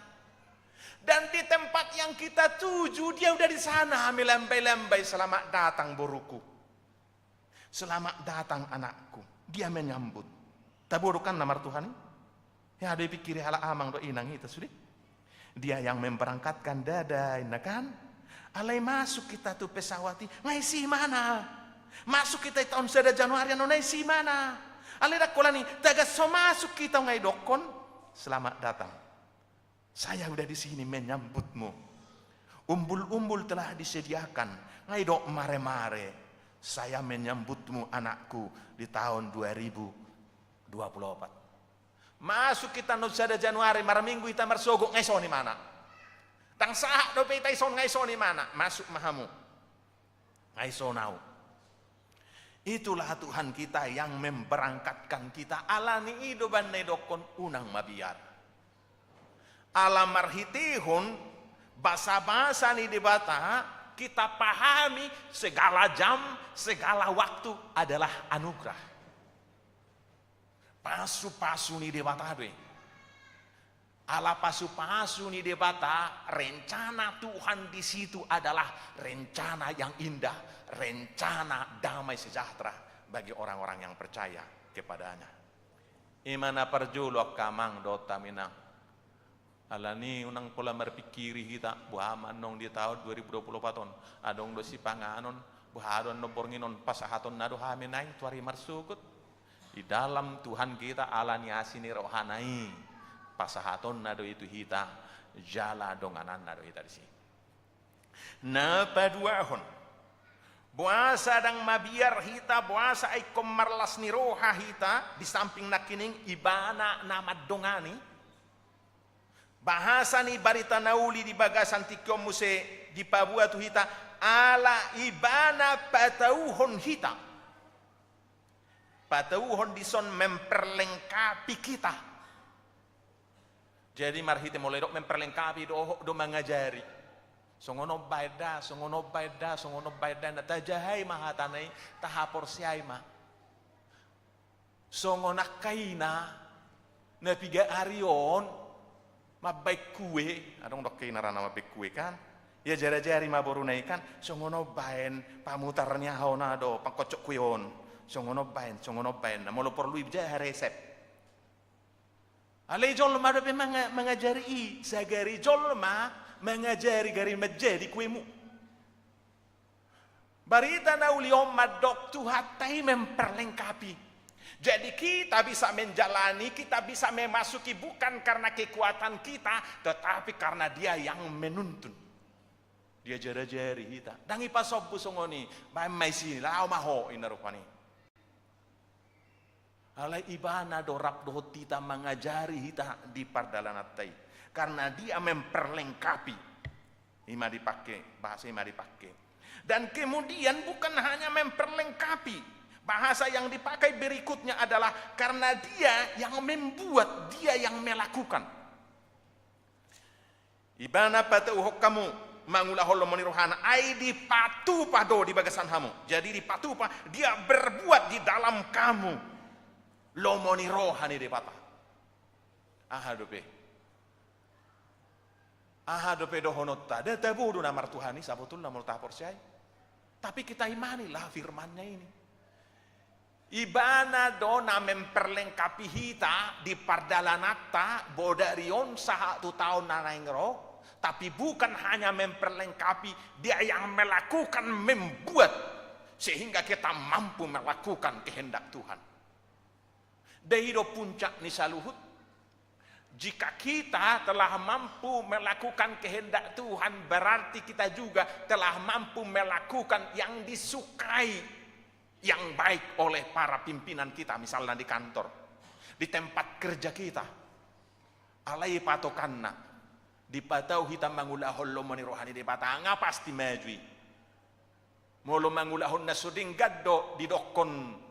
Dan di tempat yang kita tuju, dia udah di sana, melambai-lambai, selamat datang boruku. Selamat datang anakku. Dia menyambut. Tabo do kan na martuhan i? Hea do dipikiri halak amang dohot inang i, ita sude. Dia yang memberangkatkan, dada inna kan. Alai masuk kita tu pesawat i, nga disi imana. Masuk kita di taon sada Januari annon, nga disi imana. Alai ndang holan i, tagan so masuk kita nga didokkon, selamat datang. Saya udah di sini menyambutmu. Umbul-umbul telah disediakan. Nga didok mare-mare. Saya menyambutmu anakku di tahun dua ribu dua puluh empat. Masuk hita annon sada Januari, marminggu hita marsogot, nga dison imana. Ndang sahat dope hita dison, nga dison imana, masuk ma hamu. Nga dison ahu. Itulah Tuhan kita yang memberangkatkan kita. Alani i do umbahen na didokkon unang mabiar. Ala marhitehon basabasa ni Debata, kita pahami segala jam, segala waktu adalah anugerah. Pasupasu ni Debata do i. Ala pasupasu ni Debata, rencana Tuhan di situ adalah rencana yang indah, rencana damai sejahtera bagi orang-orang yang percaya kepada-Nya. Ima na parjolo angka amang dohot hami inang. Alani unang pola marpingkiri hita, boha ma annon di taon dua ribu dua puluh opat on, adong do sipanganon, boha do annon borngin on, pasahatonna do hami naeng tu ari marsogot. Di dalam Tuhan kita, alani asi ni rohana i, pasahatonna do i tu hita, jala dongananna do hita disi. Na paduahon, boasa ndang mabiar hita, boasa ingkon marlas ni roha hita, di samping nangkining Ibana na mandongani. Bahasa ni barita na uli di bagasan tingki on muse dipaboa tu hita, ala Ibana patauhon hita. Patauhon dison memperlengkapi kita. Jadi marhite molo didok memperlengkapi, dohot do mangajari. Songon on baen da, songon on baen da, songon on baen da, na tajahai ma hatana i, tahaporseai ma. Songon angka ina na piga ari on mambaen kue, adong do angka ina ra na mambaen kue kan, diajarajari ma boruna i kan, songon on baen pamutar ni aha on, aha do, pangkoncok kue on, songon on baen, songon on baen, na molo porlu dijaha resep. Alai jolma dope manga-, mangajari i, sagari jolma mangajari gari manjadi kuemu. Barita na uli on mandok Tuhanta i memperlengkapi. Jadi kita bisa menjalani, kita bisa memasuki bukan karena kekuatan kita, tetapi karena Dia yang menuntun. Diajarajari hita. Ndang dipasombu songon i, baen ma disi, laho ma ho, inna rupani. Alai Ibana do rap dohot hita, mangajari hita di pardalananta i. Karena Dia memperlengkapi. Ima dipake, bahasa ima dipake. Dan kemudian bukan hanya memperlengkapi. Bahasa yang dipakai berikutnya adalah karena Dia yang membuat, Dia yang melakukan. Ibana patauhon hamu mangulahon lomo ni rohana, ai dipatupa do di bagasan hamu. Jadi dipatupa, Dia berbuat di dalam kamu lomo ni roha ni Debata. Aha dope? Aha dope dohononta? Nda tabo do na martuhan i sabotulna molo tahaporseai. Tapi kita imanilah firman-Nya ini. Ibana do na memperlengkapi hita di pardalananta, bodari on sahat tu taon na naeng ro, tapi bukan hanya memperlengkapi, Dia yang melakukan, membuat, sehingga kita mampu melakukan kehendak Tuhan. Nda i do puncak ni saluhut? Jika kita telah mampu melakukan kehendak Tuhan, berarti kita juga telah mampu melakukan yang disukai, yang baik oleh para pimpinan kita, misalnya di kantor, di tempat kerja kita. Alai patokanna, dipatau hita mangulahon lomo ni roha ni Debata, nga pasti maju i. Molo mangulahon na so denggan do didokkon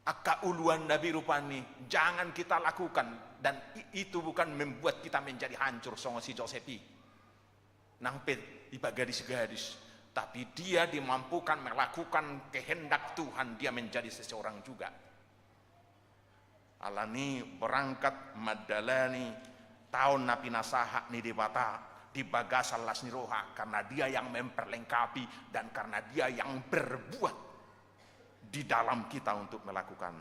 angka uluan na biru pan i, jangan kita lakukan, dan i-, itu bukan membuat kita menjadi hancur songon si Josep i. Nang pe ipagadis-gadis, tapi dia dimampukan melakukan kehendak Tuhan, dia menjadi seseorang juga. Alani berangkat mandalani taon na pinasahat ni Debata di bagasan las ni roha, karena Dia yang memperlengkapi dan karena Dia yang berbuat di dalam kita untuk melakukan.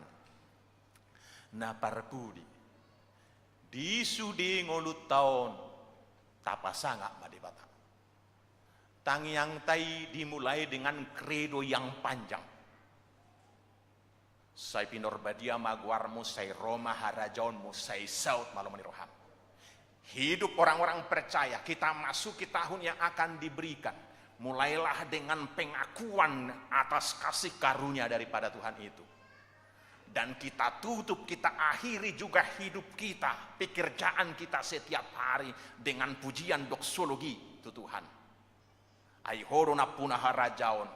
Na parpudi, di sude ngolunta on tapasangap ma Debata. Tangiangta i dimulai dengan kredo yang panjang. Sai pinarbadia ma goarmu, sai ro ma harajaonmu, sai saut ma lomo ni roham. Hidup orang-orang percaya, kita masuki tahun yang akan diberikan. Mulailah dengan pengakuan atas kasih karunia daripada Tuhan itu. Dan kita tutup, kita akhiri juga hidup kita, pekerjaan kita setiap hari dengan pujian doksologi. tu Tuhan. Ai Ho do nampuna harajaon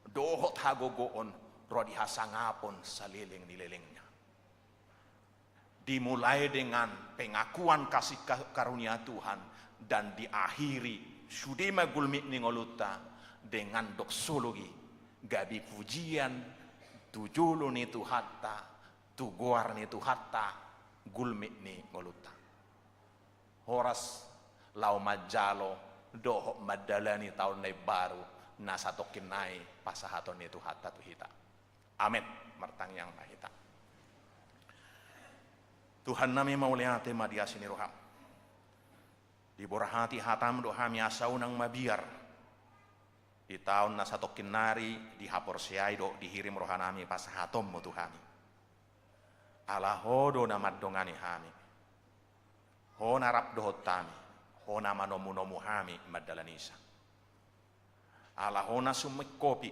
dohot hagogoon ro di hasangapon saleleng ni lelengna. Dimulai dengan pengakuan kasih ka-, karunia Tuhan dan diakhiri sude ma gulmit ni ngolunta dengan doksologi, gabe pujian tu jolo ni Tuhanta, tu goar ni Tuhanta, gulmit ni ngolunta. Horas laho manjalo dohot mandalani taon na imbaru na satongkin nai pasahaton ni Tuhanta tu hita. Amen. Martangiang ma hita. Tuhan nami, mauliate ma di asi ni roham. Diborhati hatam do hami asa unang mabiar di taon na satongkin nari, dihaporseai do dihirim roha nami pasahatonmu tu hami. Ala Ho do na mandongani hami. Ho na rap dohot hami. Ho na manomunomu hami mandalanisa. Ala Ho na sumingkopi,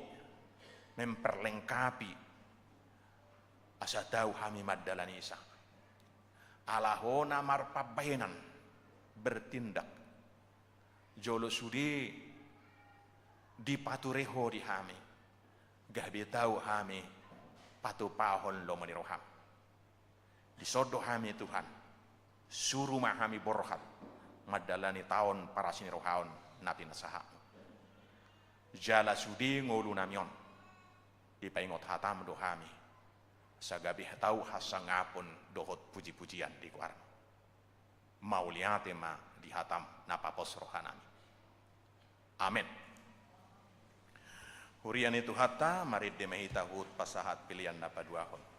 memperlengkapi, asa tau hami mandalanisa. Ala Ho na marpambahenan, bertindak. Jolo sude dipature Ho di hami, gabe tau hami patupahon lomo ni roham. Dison do hami Tuhan, suru ma hami borhat mandalani taon parasinirohaon na pinasahatmu. Jala sude ngolu nami on, dipaingot hatam do hami, asa gabe tau hasangapon dohot pujipujian di goarmu. Mauliate ma di hatam na papos roha nami. Amen. Huria ni Tuhanta, marende ma hita huhut pasahat pelean na paduahon.